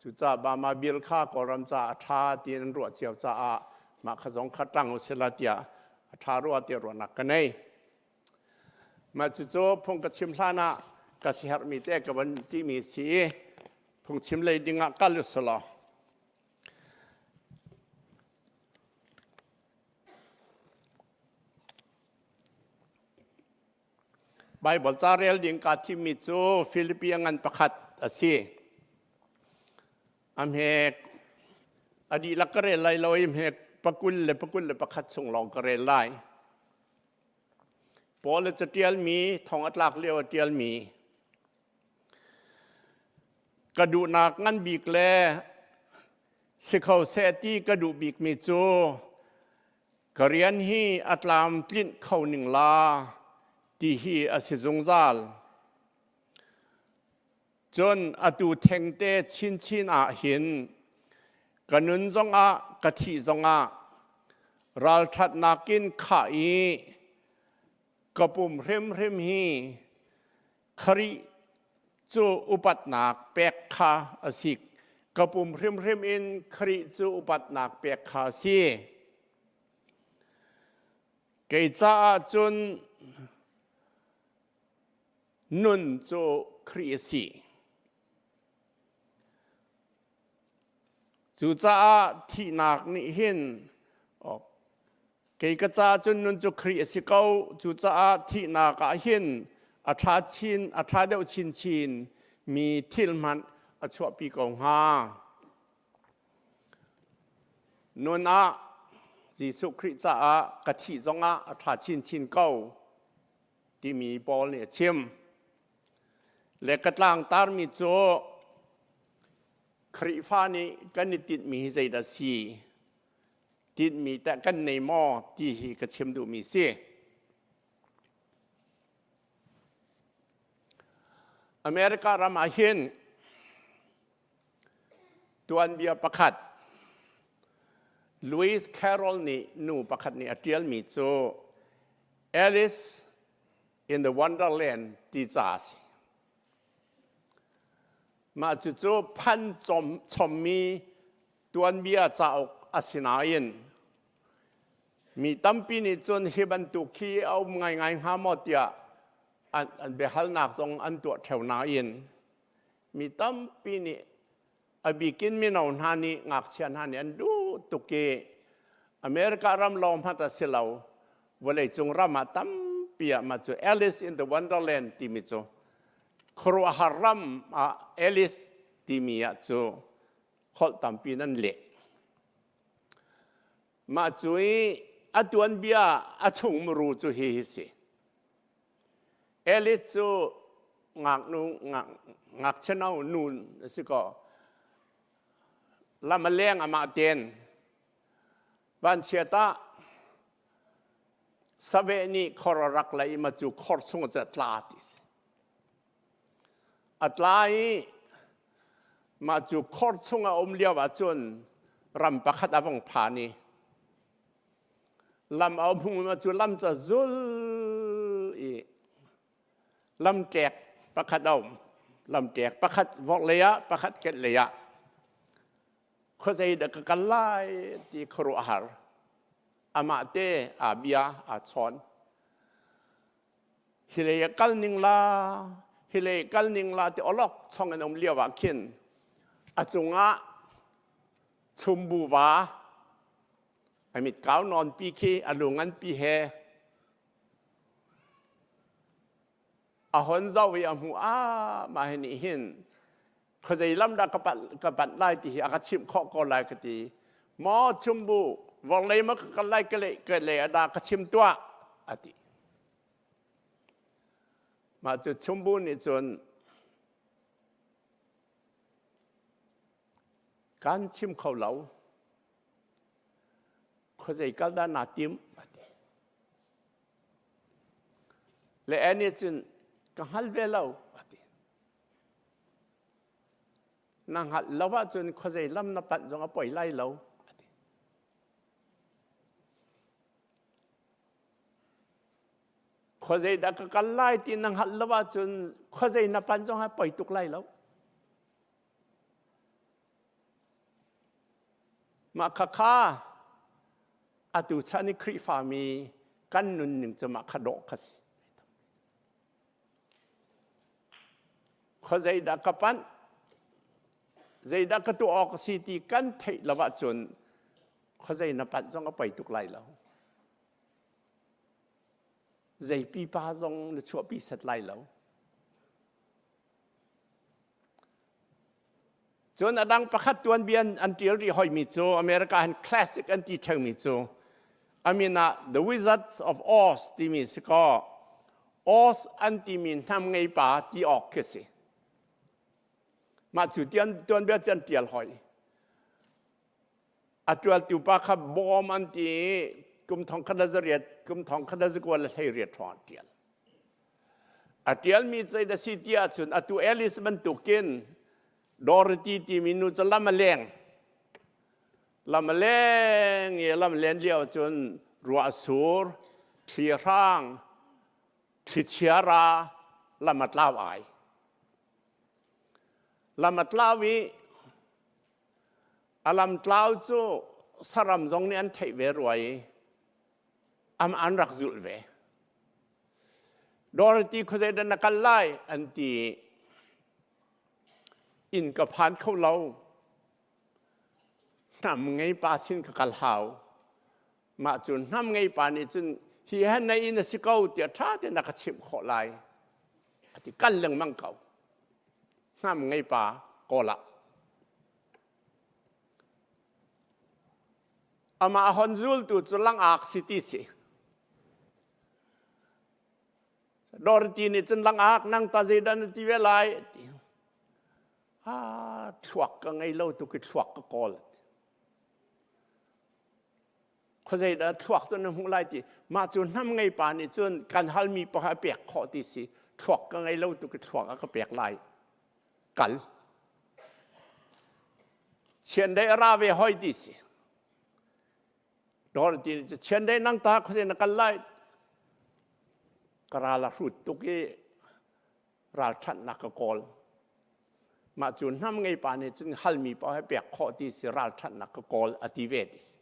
Cucaah Burma bill kha Kawlram caah a ṭha ti an ruah cio caah mah kha zong kha ṭang usila tiah a ṭha rua tiah ruahnak ka nei. Mah cucu phung ka chim hlan ah ka siherhmi te ka van timi si i phungchim lei ding ah kal usulaw. Baibal ca rel ding kaa thimmi cu Filipi a ngan pakhat a si. A hme a dihlak ka rel lai lo i hme pakul le pakul le pakhat chung lawng ka rel lai. Paul a caṭialmi thong a tlak lio a ṭialmi ka duhnak ngan bik le si kho seh ti ka duh bikmi cu ka rian hi a tlam tlinh kho ning la ti hi a si zungzal. Cun atu thengte chinchin ah hin ka nun zongah ka thih zongah ralṭhatnak in khah i ka pum hrimhrim hi Khrih cu upatnak pek kha a si. Ka pum hrimhrim in Khrih cu upatnak pek kha a si. Kei caah cun nun cu Khrih a si. Cucaah thihnak nih hin kei ka caah cun nun cu Khrih a si ko. Cucaah thihnak ah hin a ṭha chin a ṭha deuh chinchin mi thil hmanh a chuahpi ko hnga. Nun ah Jesuh Khrih caah ka thih zongah a ṭha chinchin ko timi Paul nih a chim. Le ka tlangtarmi cu Khrihfa nih kan i tinhmi hi zeidah si? Tinhmi teh kan nei maw ti hi ka chim duhmi si. America ram ah hin tuanbia pakhat. Lewis Carroll nih nu pakhat nih a ṭialmi cu Alice in the Wonderland ti ca a si. Mah cucu phan chommi tuanbia cauk a si nain mi tampi nih cun hi bantuk hi a um ngaingai hnga maw tiah an biahalnak zong an tuah ṭheo nain mi tampi nih a bikin mino hna nih ngakchia hna nih an duh tuk i America ram lawng hmanh a si lo vawleicung ram ah tampi ah mah cu Alice in the Wonderland timi cu khuaruahhar ram ah Alice timi ah cu holh tampi nan leh. Mah cu i a tuanbia a chung muru cu hi hi si. Alice cu ngaknu ngakchia no nu a si ko. Lam a leng amah ten vanchiat ah saveh nih khor a rak la i ma cu khor chung ah tla ti si. A tla i mah cu khor chung a um lio ahcun ram pakhat a vung phan i lam a um hung cu lam ca zul i lamṭek pakhat a um. Lamṭek pakhat vorhlei ah pakhat kehlei ah khuazei dah ka kal lai ti khuaruahhar amah te aa bia aa chawn. Hi lei ah kal ning la, hi lei kal ning la ti awlok chong in um lio ah khin a cungah chumbu va a mit kau nawn pi khi a lu ngan pi he a hon zoh i a hmu a mah hi nih hin khuazei lam dah ka panh lai ti hi a ka chimh khawh ko lai ka ti maw chumbu vorlei ma ka kal lai ka le ka le a da ka chim tuah a ti mah cu chumbu nih cun kan chim kho lo khuazei kal dah naa tim a ti le nih cun ka hngal ve lo a ti Na hngalh lo ahcun khuazei lam na panh zong a poi lai lo a ti. Khuazei dah ka kal lai ti na hngalh lo ahcun khuazei na panh zong a poi tuk lai lo. Mah khakha atu chan i Khrihfami kan nunning cu mah kha dawh kha si. Khuazeidah ka panh, zeidah ka tuah awk a si ti kan theih lo ahcun khuazei na panh zong a poi tuk lai lo. Zei pipa zong na chuahpi set lai lo. Cun a dang pakhat tuanbia an ṭial rih hoimi cu America han classic an ti ṭheumi cu a min ah The Wizards of Oz timi si kaw Oz an timi hnam ngei pa ti awk khi si. Mah cu tuanbia cu an ṭial hoi. A ṭialtu pa kha bawm an ti i kum thong khat le zariat kum thong khat le zakua le hleiriat hrawng an ṭial. A ṭialmi zei dah si ti ahcun atu Alice bantukin Dorothy timi nu cu lam a leng. Lam a leng i lam len lio cun ruah a sur, thli a hrang, thlichia ra, lam a tlau ai. Lam a tlau i a lam tlau cu saram zong nih an theih ve rua i am an rak zulh ve. Dorothy khuazei dah na kal lai an ti inn ka phan kho lo hnam ngei pa sin ka kal hau mah cu hnam ngei pa nih cun hi han na inn a si ko tiah ṭha tein na ka chimh khawh lai a ti kal lengmang ko hnam ngei pa kawl ah Amah hon zultu cu langak si ti si. Dorothy nih cun langak nang ta zeidah na ti ve lai ti. Ah, thluak ka ngei lo tu ki thluak ka kawl. Khuazei dah thluak cu na hmuh lai ti. Mah cu hnam ngei pa nih cun kan halmi pakhat a pek khawh ti si. Thluak ka ngei lo tu ki thluak a ka pek lai. Kal. Chiandeih a ra ve hoi ti si. Dorothy nih cu chiandeih nang ta khuazei na kal lai? Ka ral a hrut tuk i ralṭhatnak ka kawl. Mah cu hnam ngei pa nih cun halmi paoh he pek khawh ti si ralṭhatnak ka kawl a ti ve ti si.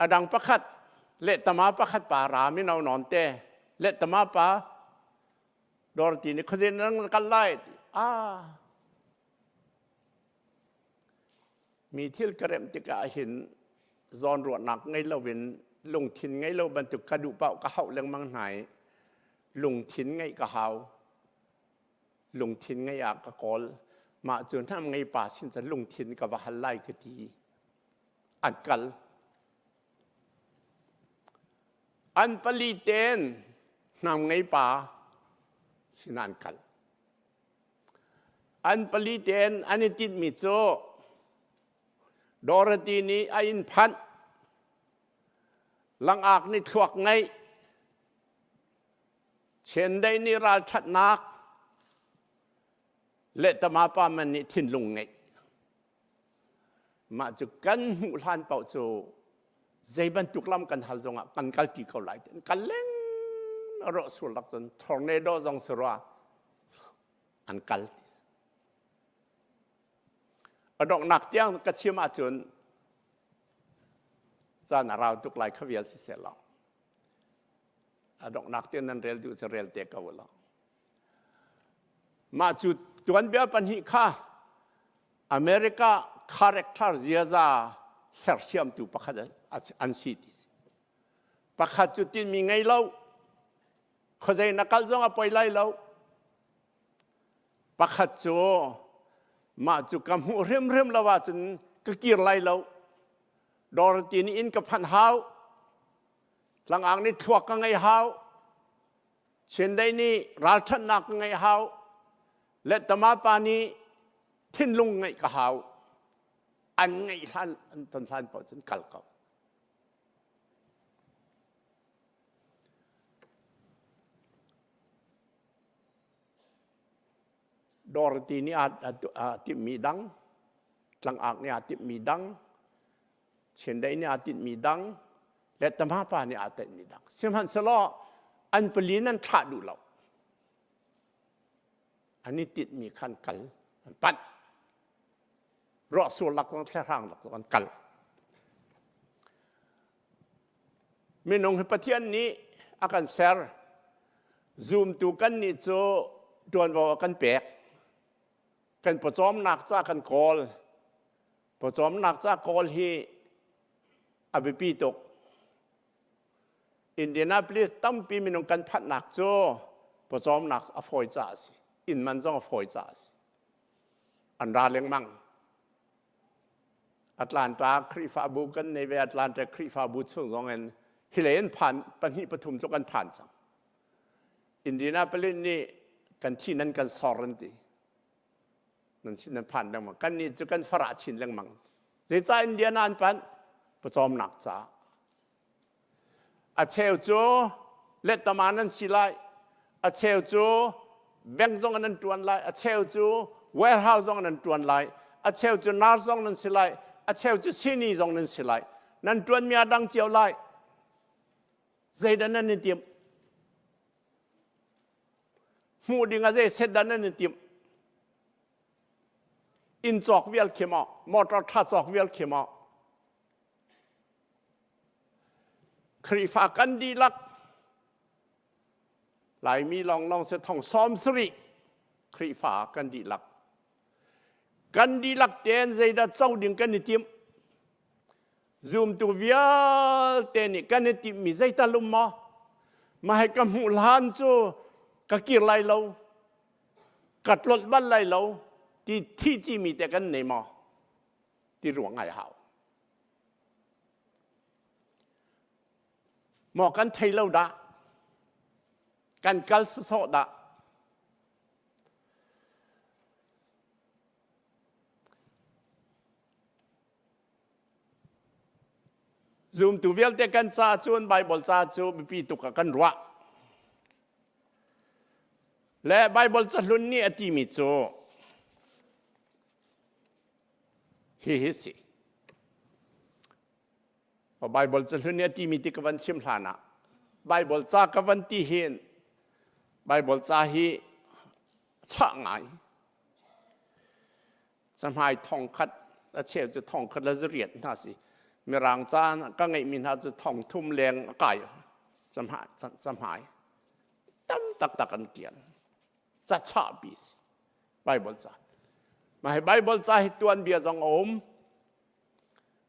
A dang pakhat lehtama pakhat pa ra mino nawn te lehtama pa Dorothy nih khuazei na kal lai ti. Ah Mi thil ka remh tikah hin zawnruahnak ngei loin lungthin ngei lo bantuk ka duh paoh ka hauh lengmang hna i lungthin ngeih ka hau. Lungthin ngeih ah ka kawl. Mah cu hnam ngei pa sin cun lungthin ka va hal lai ka ti. An kal. An pali ten hnam ngei pa sin an kal. An pali tein an i tinhmi cu Dorothy nih a inn phanh, langak nih thluak ngeih, chiandeih nih ralṭhatnak, lehtama pa man nih thinlung ngeih. Mah cu kan hmuh hlan paoh cu zei bantuk lam kan hal zongah kan kalṭi ko lai. Kan leng rawh sur lak cun tornado zong si rua an kal ti si. A donghnak tiang ka chim ahcun caan a rau tuk lai kha vial si seh law. A donghnak tiang nan rel duh cu rel te ko law. Mah cu tuanbia pahnih kha America character ziaza sersiamtu pakhat an si ti si. Pakhat cu tinmi ngei lo, khuazei na kal zong a poi lai lo. Pakhat cu mah cu ka hmuh hrimhrim lo ahcun ka kir lai lo. Dorothy nih inn ka phanh hau. Tlangang nih thluak ka ngei hau. Chindeih nih ralṭhatnak ka ngeih hau. Lettama pa nih thinlung ngeih ka hau. An ngeih hlan an ton hlan paoh cun kal ko. Dorothy nih aa timhmi dang, tlangak nih aa timhmi dang, Chindeih nih aa tinhmi dang, lettama pa nih aa tinhmi dang. Sihmanhsehlaw an pali nan thlah duh lo. An i tinhmi khan kal an panh. Ruahsur lak zong thlehrang lak zong an kal. Minung hi Pathian nih a kan ser. Zumtu kan nih cu ṭuanvo a kan pek. Kan pawcawmnak ca kan kawl. Pawcawmnak ca kawl hi a biapi tuk. Indianapolis tampi minung kan phanhnak cu pawcawmnak a fawi caah a si. Inn man zong a fawi caah a si. An ra lengmang. Atlanta Khrihfabu kan nei ve Atlanta Khrihfabu chung zong in hilei an phan pahnih pathum tluk an phan cang. Indianapolis nih kan thi nan kan sor an ti. Nan sin nan phan lengmang. Kan nih cu kan farah chin lengmang. Zeicah Indiana an panh? Pawcawmnak caah. A cheu cu lettama nan si lai. A cheu cu bank zong nan tuan lai. A cheu cu warehouse zong nan tuan lai. A cheu cu nurse zong nan si lai. A cheu cu sini zong nan si lai. Nan tuanmi a dang cio lai. Zeidah nan i timh? Hmuh ding a zei set dah nan i timh? Inn cawk vial khi maw? Motor tha cawk vial khi maw? Khrihfa kan dihlak Laimi lawnglawng si thong 70 Khrihfa kan dihlak kan dihlak tein zeidah co ding kan i timh zumtu vialte nih kan i timhmi zeital um maw mah hi ka hmuh hlan cu ka kir lai lo ka tlolh bal lai lo ti thi cimi te kan nei maw ti ruang ngai hau Maw kan thei lo dah? Kan kal sawsawh dah? Zumtu vialte kan ca cun Bible ca cu biapi tuk ah kan ruah. Le Bible cahlun nih a timi cu hihi si. Bible cahlun nih a timi ti ka van chim hlan ah Bible ca ka van ti hin Bible ca hi chah ngai. Cahmai thong khat a cheu cu thong khat le zariat hna si. Mirang ca ka ngeihmi hna cu thong thum leng a kai. Cahmai, cahmai tam taktak an tial. Ca chah bi si. Bible ca. Mah hi Bible ca hi tuanbia zong a um.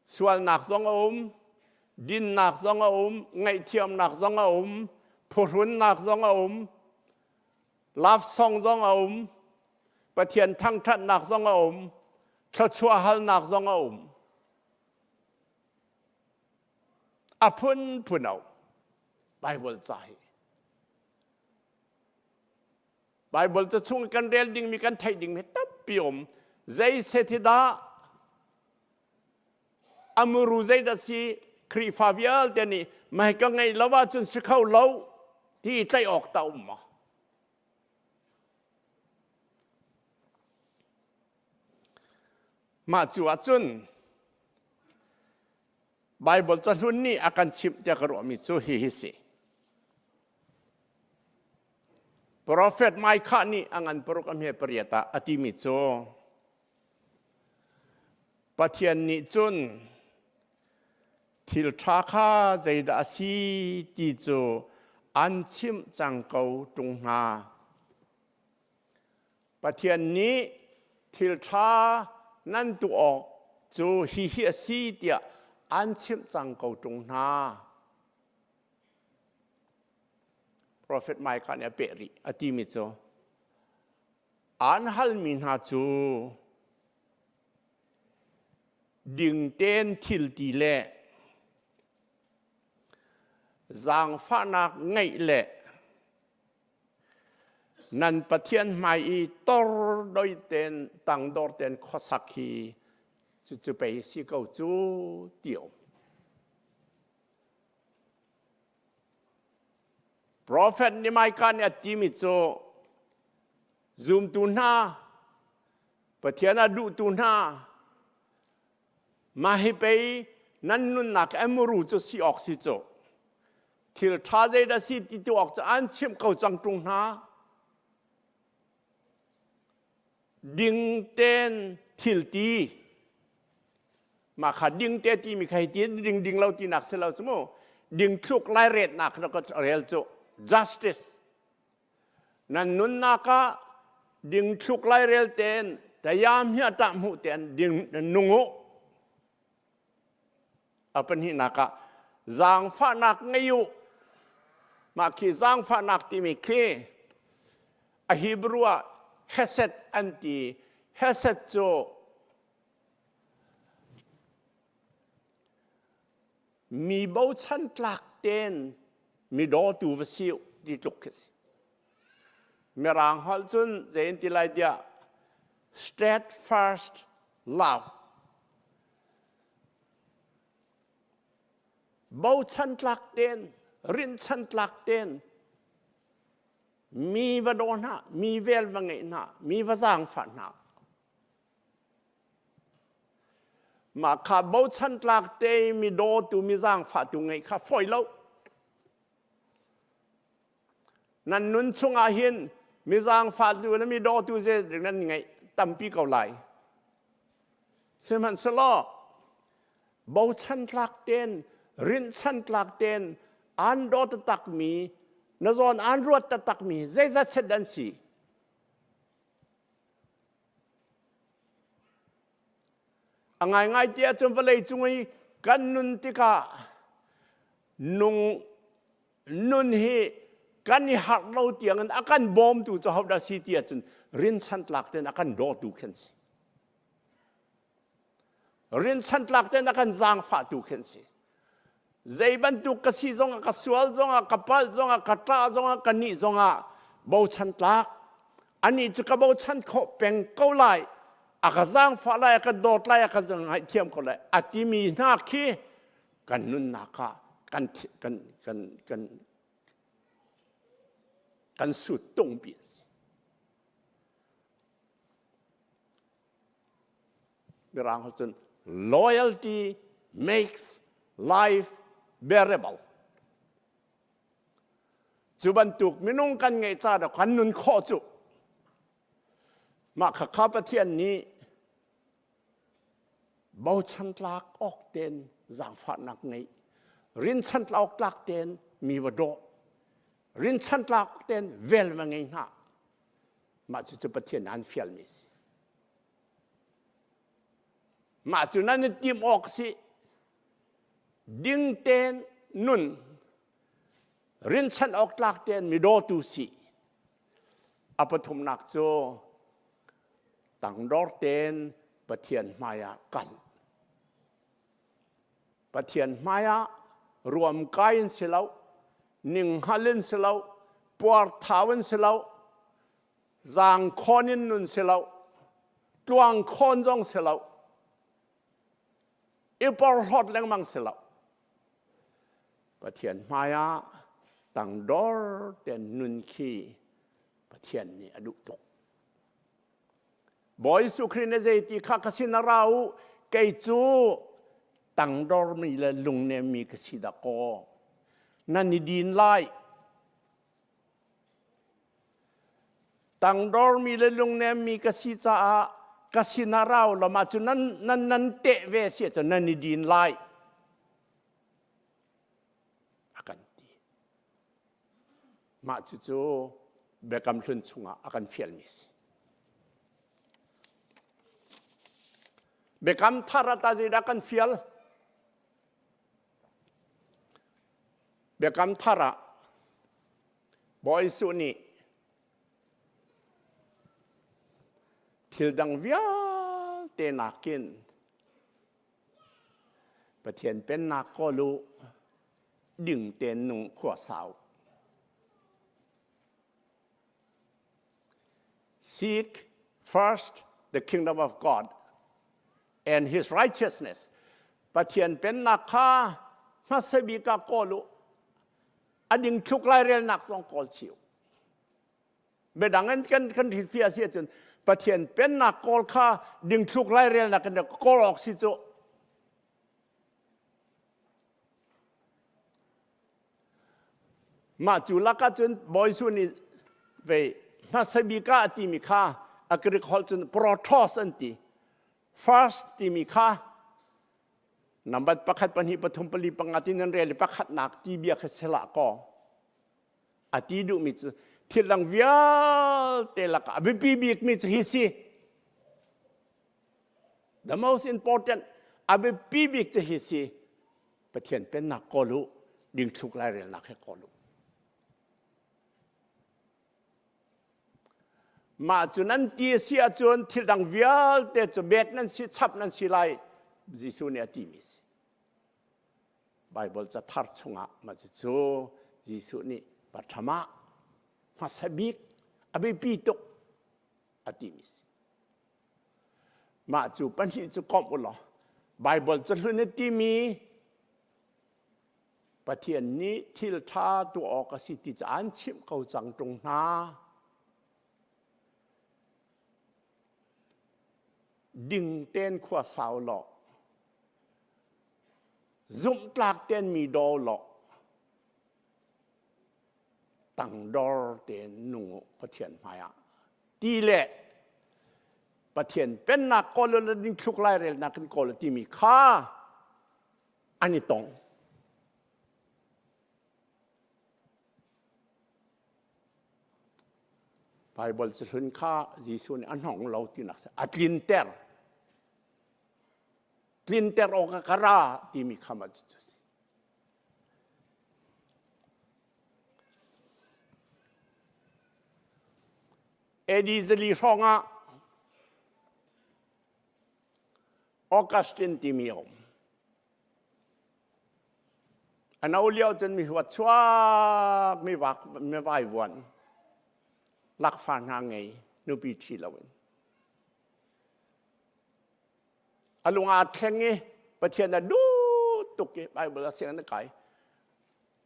Sualnak zong a um, dinnak zong a um, ngaihthiamnak zong a um, phuhrunnak zong a um, love song zong a um, Pathian thangṭhatnak zong a um, thluachuah halnak zong a um. A phunphun a um. Bible ca hi. Bible ca chung kan rel dingmi kan theih dingmi tampi um. Zei set hi dah amuru zei dah si Khrihfa vialte nih mai ka ngei lo ahcun si kho lo ti tlaih awk ta um maw? Mah cu ahcun Bible cahlun nih a kan chimh tiah ka ruahmi cu hihi si. Profet Micah nih a ngan paruk a hme pariat ah a timi cu Pathian nih cun thil ṭha kha zeidah a si ti cu an chimh cang ko ṭung hna. Pathian nih thil ṭha nan tuah awk cu hihi a si tiah an chimh cang ko ṭung hna. Profet Micah nih a peh rih a timi cu an halmi hna cu dingten thil ti le zaangfahnak ngeih le nan Pathian hmai i tor doi ten tangdor ten khuasak hi cucu pei si ko cu ti um. Profet nih Micah nih a timi cu zumtu hna Pathian a duhtu hna mah hi pei nan nunnak emuru cu si awk si cu thil ṭha zeidah si ti tu awk cu an chimh ko cang ṭung hna ding ten thil ti mah kha ding te timi kha hi ti ding ding lo tinak si lo cu mu ding thluk lai retnak kha ka rel cu justice nan nunnak ah ding thluk lai rel ten tayam hi ata hmu ten ding nung u a pahnihnak ah zaangfahnak ngei u mah khi zaangfahnak timi khi a Hebrew ah hesed an ti hesed cu mi bochan tlak ten mi dawtu va si ti tluk khi si mirang holh cun zei ti lai tiah steadfast love Bochan tlak ten, rinhchan tlak ten, mi va daw hna, mi vel va ngeih hna, mi va zaangfah hna. Mah kha bochan tlak te mi dawtu mi zaangfahtu ngeih kha fawi lo. Nan nun chungah hin mi zaangfahtu le mi dawtu ze nan ngeih tampi ko lai. Sihmanhsehlaw bochan tlak ten, rinhchan tlak ten an daw taktakmi, na zawn an ruat taktakmi zeizat set an si. A ngaingai ti ahcun vawlei cung i kan nun tikah nung nun hi kan i harh lo tiangin a kan bawmtu cu hodah si ti ahcun rinchanh tlak tein a kan dawtu khi an si. Rinchanh tlak tein a kan zaangfahtu khi an si. Zei bantuk ka si zongah, ka sual zongah, ka palh zongah, ka ṭah zongah, ka nih zongah bochan tlak. Anih cu ka bochan khawh peng ko lai. A ka zaangfah lai, a ka dawt lai, a ka ngaihthiam ko lai. A timi hna khi kan nunnak ah kan kan kan kan kan sut tungpi a si. Mirang cun loyalty makes Life bearable. Cu bantuk minung kan ngeih ca dah kan nun khawh cu. Mah khakha Pathian nih bochan tlak awk ten zaangfahnak ngeih, rinchan tlak tlak ten mi va dawh, rinchan tlak ten vel va ngei hna. Mah cucu Pathian an fialmi si. Mah cu nan i tim awk si. Ding ten nun, rinchan awk tlak ten mi dawtu si. A pathumnak cu tangdor ten Pathian hmaiah kal. Pathian hmaiah ruamkai in si lo, ninghngal in si lo, puarthau in si lo, zaangkhawn in nun si lo, tluangkhawn zong si lo, i porhlawt lengmang si lo. Pathian hmaiah tangdor ten nun khi Pathian nih a duh tuk. Bawi Jesuh Khrih nih zei ti kha ka sin a ra u, kei cu tangdormi le lungnemmi ka si dah kaw nan i din lai. Tangdormi le lungnemmi ka si caah ka sin ah ra u law mah cu nan nan nan teh ve si ahcun nan i din lai. A kan ti. Mah cucu Biakam Hlun chungah a kan fialmi si. Biakam Thar ah ta zeidah kan fial? Biakam Thar ah Bawi Jesuh nih thil dang vialte nakin Pathian pennak kawl u, ding tein nung khua sau. Seek first the kingdom of God and his righteousness. Pathian pennak kha hmasa bik ah kawl u. A ding thluk lairelnak zong kawl chih u. Biadang in kan kan hrilhfiah si ahcun Pathian pennak kawl kha dingthluk lairelnak in kawl awk si cu. Mah cu lakah cun Bawi Jesuh nih vei hmasa bik ah a timi kha a Greek holh cun protos an ti. First timi kha nambat pakhat pahnih pathum pali panga ti nan rel i pakhatnak ti bia kha sila kaw A ti duhmi cu thil dang vialte lakah a biapi bikmi cu hi si. The most important a biapi bik cu hi si. Pathian pennak kawl u, dingthluk lairelnak he kawl u. Mah cu nan ti a si ahcun thil dang vialte cu bek nan si, chap nan si lai, Jesuh nih a timi si. Baibal cathar chungah mah cucu Jesuh nih patham ah hmasa bik a biapi tuk a timi si. Mah cu pahnih cu komh u law Baibal cahlun a timi Pathian nih thil ṭha tuah awk a si ti cu an chimh ko cang ṭung hna. Ding tein khua sau law Zumhtlak tein mi daw law tangdor tein nung u Pathian hmaiah ti le Pathian pennak kawl le ding thluk lairelnak in kawl timi kha an i tong. Bible cahlun kha Jesuh nih a hnong lo tinak a tlinter. Tlinter awk ah ka ra timi kha mah cucu a si. AD zali hrawng ah Augustine timi a um. A no lio cun mi huat chuak mi vak mi vaivuan lakfa hna ngei nupi ṭhi loin. A lung aa thleng i Pathian a duh tuk i Bible a sianginn a kai.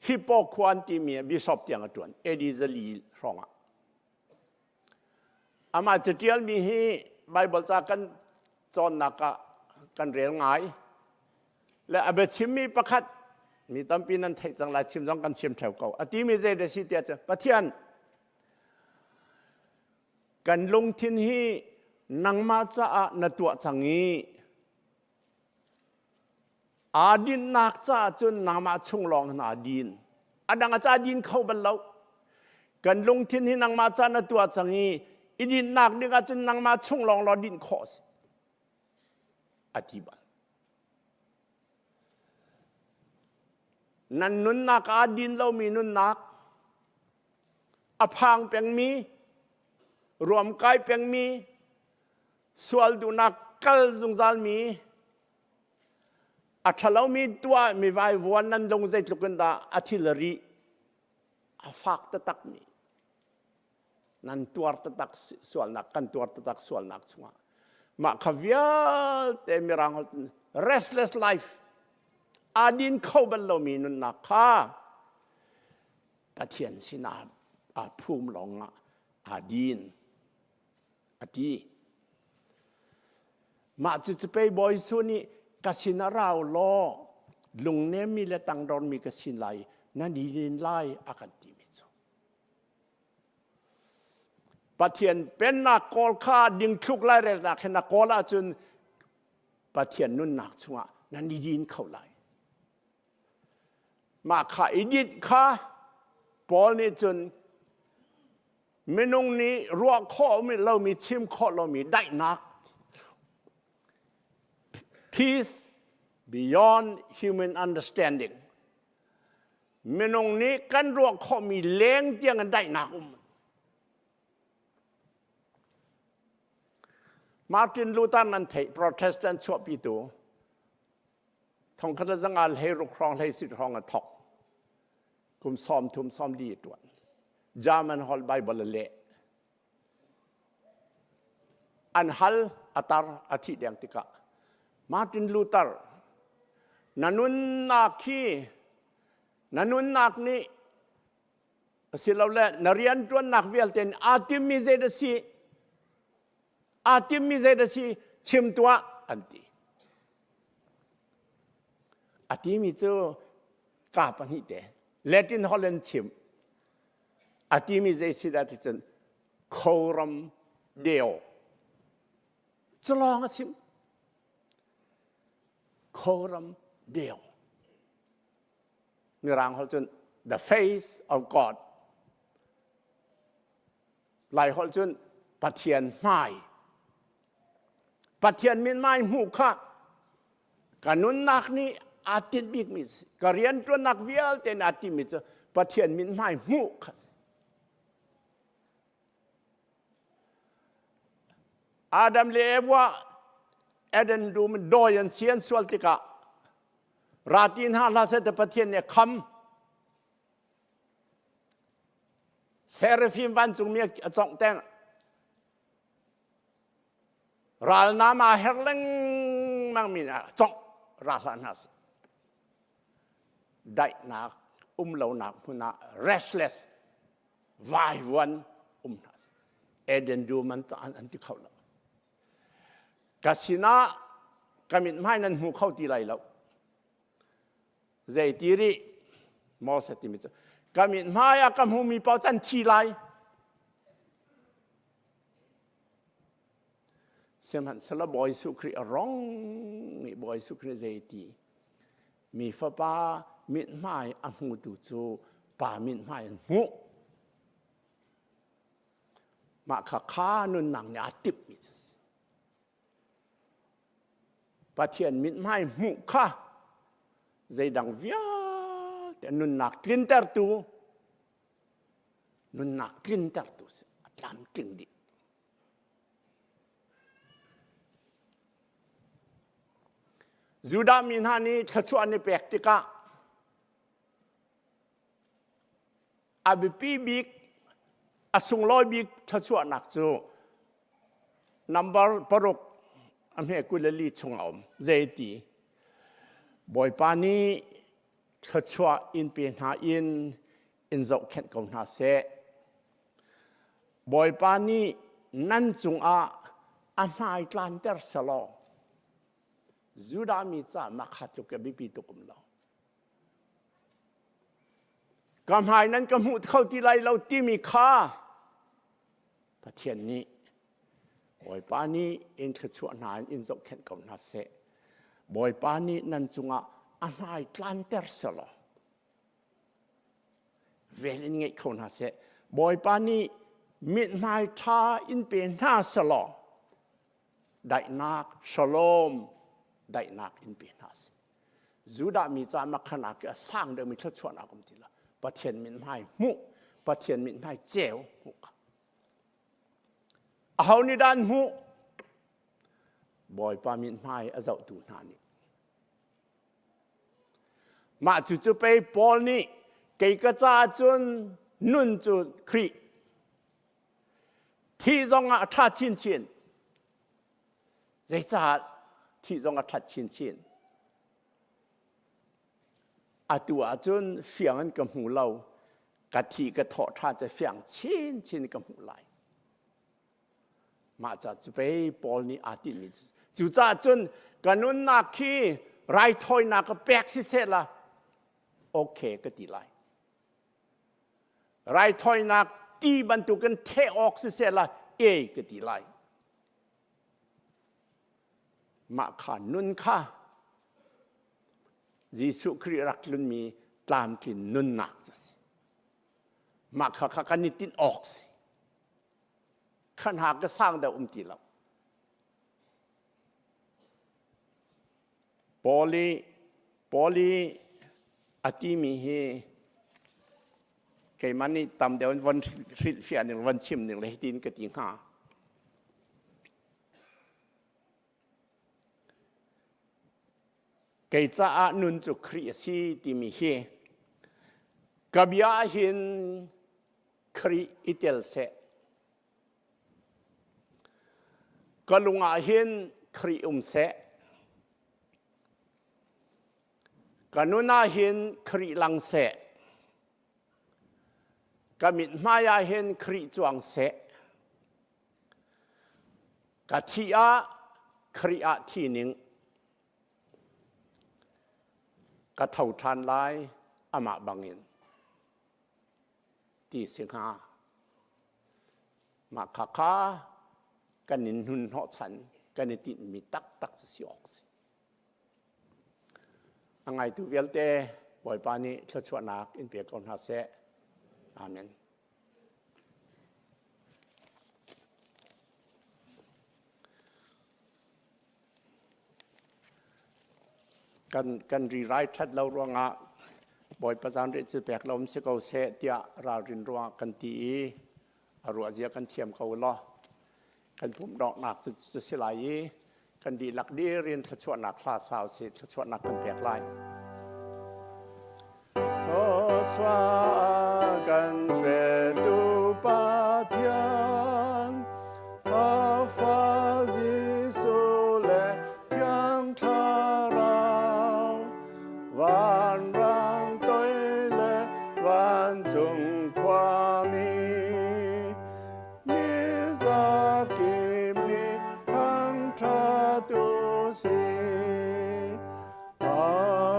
Hippo khua an timi ah bishop tiang a ṭuan AD zali hrawng ah. Amah caṭialmi hi Bible ca kan cawnnak ah kan rel ngai. Le a biachimmi pakhat mi tampi nan theih cang lai chim zong kan chim theo ko. A timi zei da si tiah cun Pathian kan lungthin hi nangmah caah na tuah cang i aa dinnak caah cun nangmah chung lawng in aa din. A dang a ca din kho bal lo. Kan lungthin hi nangmah ca na tuah cang i i dinnak ding ahcun nangmah chung lawng law din khawh a si. A ti bal. Nan nunnak aa din lomi nunnak, a phang pengmi, ruamkai pengmi, sual duhnak kal zungzalmi, a ṭhalomi tuah mi vaivuan nan lung zeitluk in dah a thil a rih, a fak taktakmi. Nan tuar taktak sualnak, kan tuar taktak sualnak chungah. Mah kha vialte mirang holh restless life, aa din kho bal lomi nunnak kha Pathian sinah aa phum lawngah aa din a ti. Mah cucu pei Bawi Jesuh nih ka sinah rau law lungnemmi le tangdormi ka sin lai nan i din lai a kan timi cu. Pathian pennak kawl kha dingthluk lairelnak he na kawl ahcun Pathian nunnak chungah nan i din kho lai. Mah kha i dinh kha Paul nih cun minung nih ruah khawh lomi chim khawh lomi daihnak peace beyond human understanding minung nih kan ruah khawhmi leng tiang in daihnak um. Martin Luther nan theih Protestant chuahpitu thongkhat le zanga hlei ruk hrawng hlei sit hrawng a thok kum sawm thum sawm li a tuan German holh Bible a leh an hal a tar a thih deng tikah Martin Luther na nunnak hi na nunnak nih asilole na rianṭuannak vialte in aa timmi zei dah si aa timmi zei dah si chim tuah an ti a timi cu ka pahnih te Latin holh in chim a timi zei si dah ti cun coram deo culawng a sim coram deo mirang holh cun the face of God lai holh cun Pathian hmai Pathian min mai hmuh kha ka nunnak nih aa tinh bikmi ka rianṭuannak vialte nih aa timmi cu Pathian min hmai hmuh kha si. Adam le Eva Eden dum in dawi an si an sual tikah rati hna hlah seh te Pathian nih a kham. Seraphim vancungmi a congh teng Ralnam aa her lengmang mi ah congh ra hlah hna seh. Daihnak um lonak hmun ah restless vaivuan um hna seh. Eden dum an an, an ti kho lo. Ka sinah ka mithmai nan hmu kho ti lai lo. Zei ti rih Moses timi cu ka mithmai ah ka hmumi paoh can thi lai. Sihmanhsehlaw Bawi Jesuh Khrih a rong i Bawi Jesuh Khrih zei ti mi fapa mithmai a hmutu cu pa mithmai an hmuh. Mah kha kha nunnak nih aa timhmi cu Pathian mithmai hmuh kha zeidang vialte nunnak tlintertu nunnak tlintertu si a tlamtling dih. Judah mi hna nih thluachuah an i pek tikah a biapi bik a sunglawi bik thluachuahnak cu number paruk a hme 24 chung a um zeiti Bawipa nih thluachuah in pe hna in in zohkhenh ko hna seh Bawipa nih nan cungah a hmai tlanter selaw. Judah mi ca mah kha tluk ke biapi tuk um lo. Ka hmai nan ka hmuh kho ti lai lo timi kha Pathian nih Bawipa nih in thluachuah hna in in zohkhenh ko hna seh. Bawipa nih nan cungah a hmai tlanter selaw vel in ngeih kho hna seh. Bawipa nih mithmai ṭha in pe hna selaw daihnak shalom daihnak in pe hna seh. Judah mi ca makhanak a sang deuhmi thluachuahnak um ti lo. Pathian mithmai hmuh, Pathian mithmai ceu hmuh kha. Aho nih dah an hmuh? Bawipa mithmai a zohtu hna nih. Mah cucu pei Paul nih kei ka caah cun nun cu Khrih thih zongah a ṭha chinchin. Zeicah thih zong a ṭhat chinchin? Atu ahcun fiang in ka hmu lo. Ka thi ka thawh ṭha cu fiang chinchin ka hmuh lai. Mah ca cu pei Paul nih aa tinhmi cu. Cucaah cun ka nunnak khi raithawinak ka pek siseh la okay ka ti lai. Raithawinak ti bantukin theh awk siseh la e ka ti lai. Mah kha nun kha Jesuh Khrih rak tlunmi tlamtlin nunnak cu a si. Mah kha kha kan i tinh awk si. Kha hna ka sang deuh um ti lo. Paul i Paul i a timi hi keimah nih tam deuh in von hrilhfiah ning von chim ning le hitin ka ti hnga. Kei caah nun cu Khrih a si timi hi ka bia ah hin Khrih i tel seh. Ka lung ah hin Khrih um seh. Ka nun ah hin Khrih lang seh. Ka mithmai ah hin Khrih cuang seh. Ka thih ah Khrih ah thi ning. Ka tho ṭhan lai amah bangin ti si hnga. Mah khakha kan in hnun hnawhchan kan i tinhmi taktak cu si awk si. A ngaitu vialte Bawipa nih thluachuahnak in pe ko hna seh. Amen. Kan rirai ṭhat lo ruangah Bawipa zanriah cu pek lo um si ko seh tiah ralrin ruangah kan ti i a ruahzia kan thiam ko law kan pumh donghnak cu cu si lai i kan dihlak dir in thluachuahnak hla sau si thluachuahnak kan pek lai. Thluachuah kan petu Pathian, a fa Jesuh le Thiang Thlarau, vanrang toi le vancung khuami, mi zakip nih thangṭhat u sih. Amen.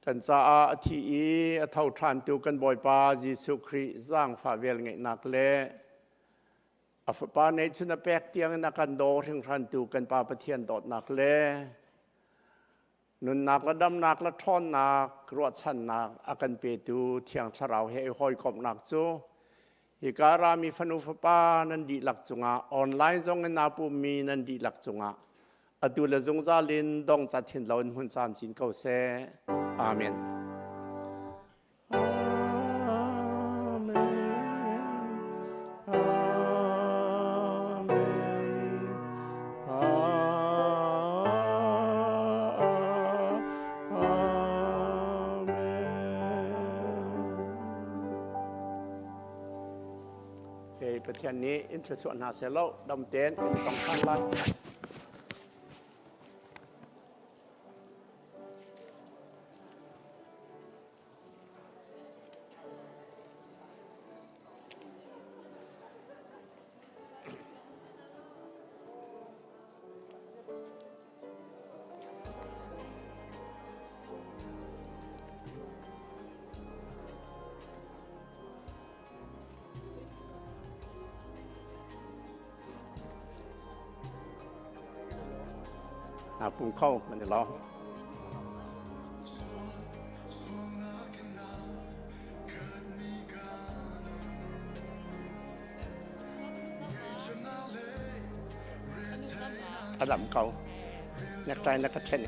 Kan caah a thi i a tho ṭhantu kan Bawipa Jesuh Khrih zaangfah velngeihnak le a Fapa neihchun a pek tiangin a kan daw hringhrantu kan Pa Pathian dawtnak le nunnak le damnak le ṭhawnnak ruahchannak a kan petu Thiang Thlarau he i hawikomhnak cu hika rami fanu fapa nan dihlak cungah online zong in aa pummi nan dihlak cungah atu le zungzal in dong cat hin lo in hmun camcin ko seh. Amen. Hei Pathian nih in thluachuah hna seh law dam tein kan i tong ṭhan lai. Naa pum kho nan i lawm. A dam ko. Necktie na ka then.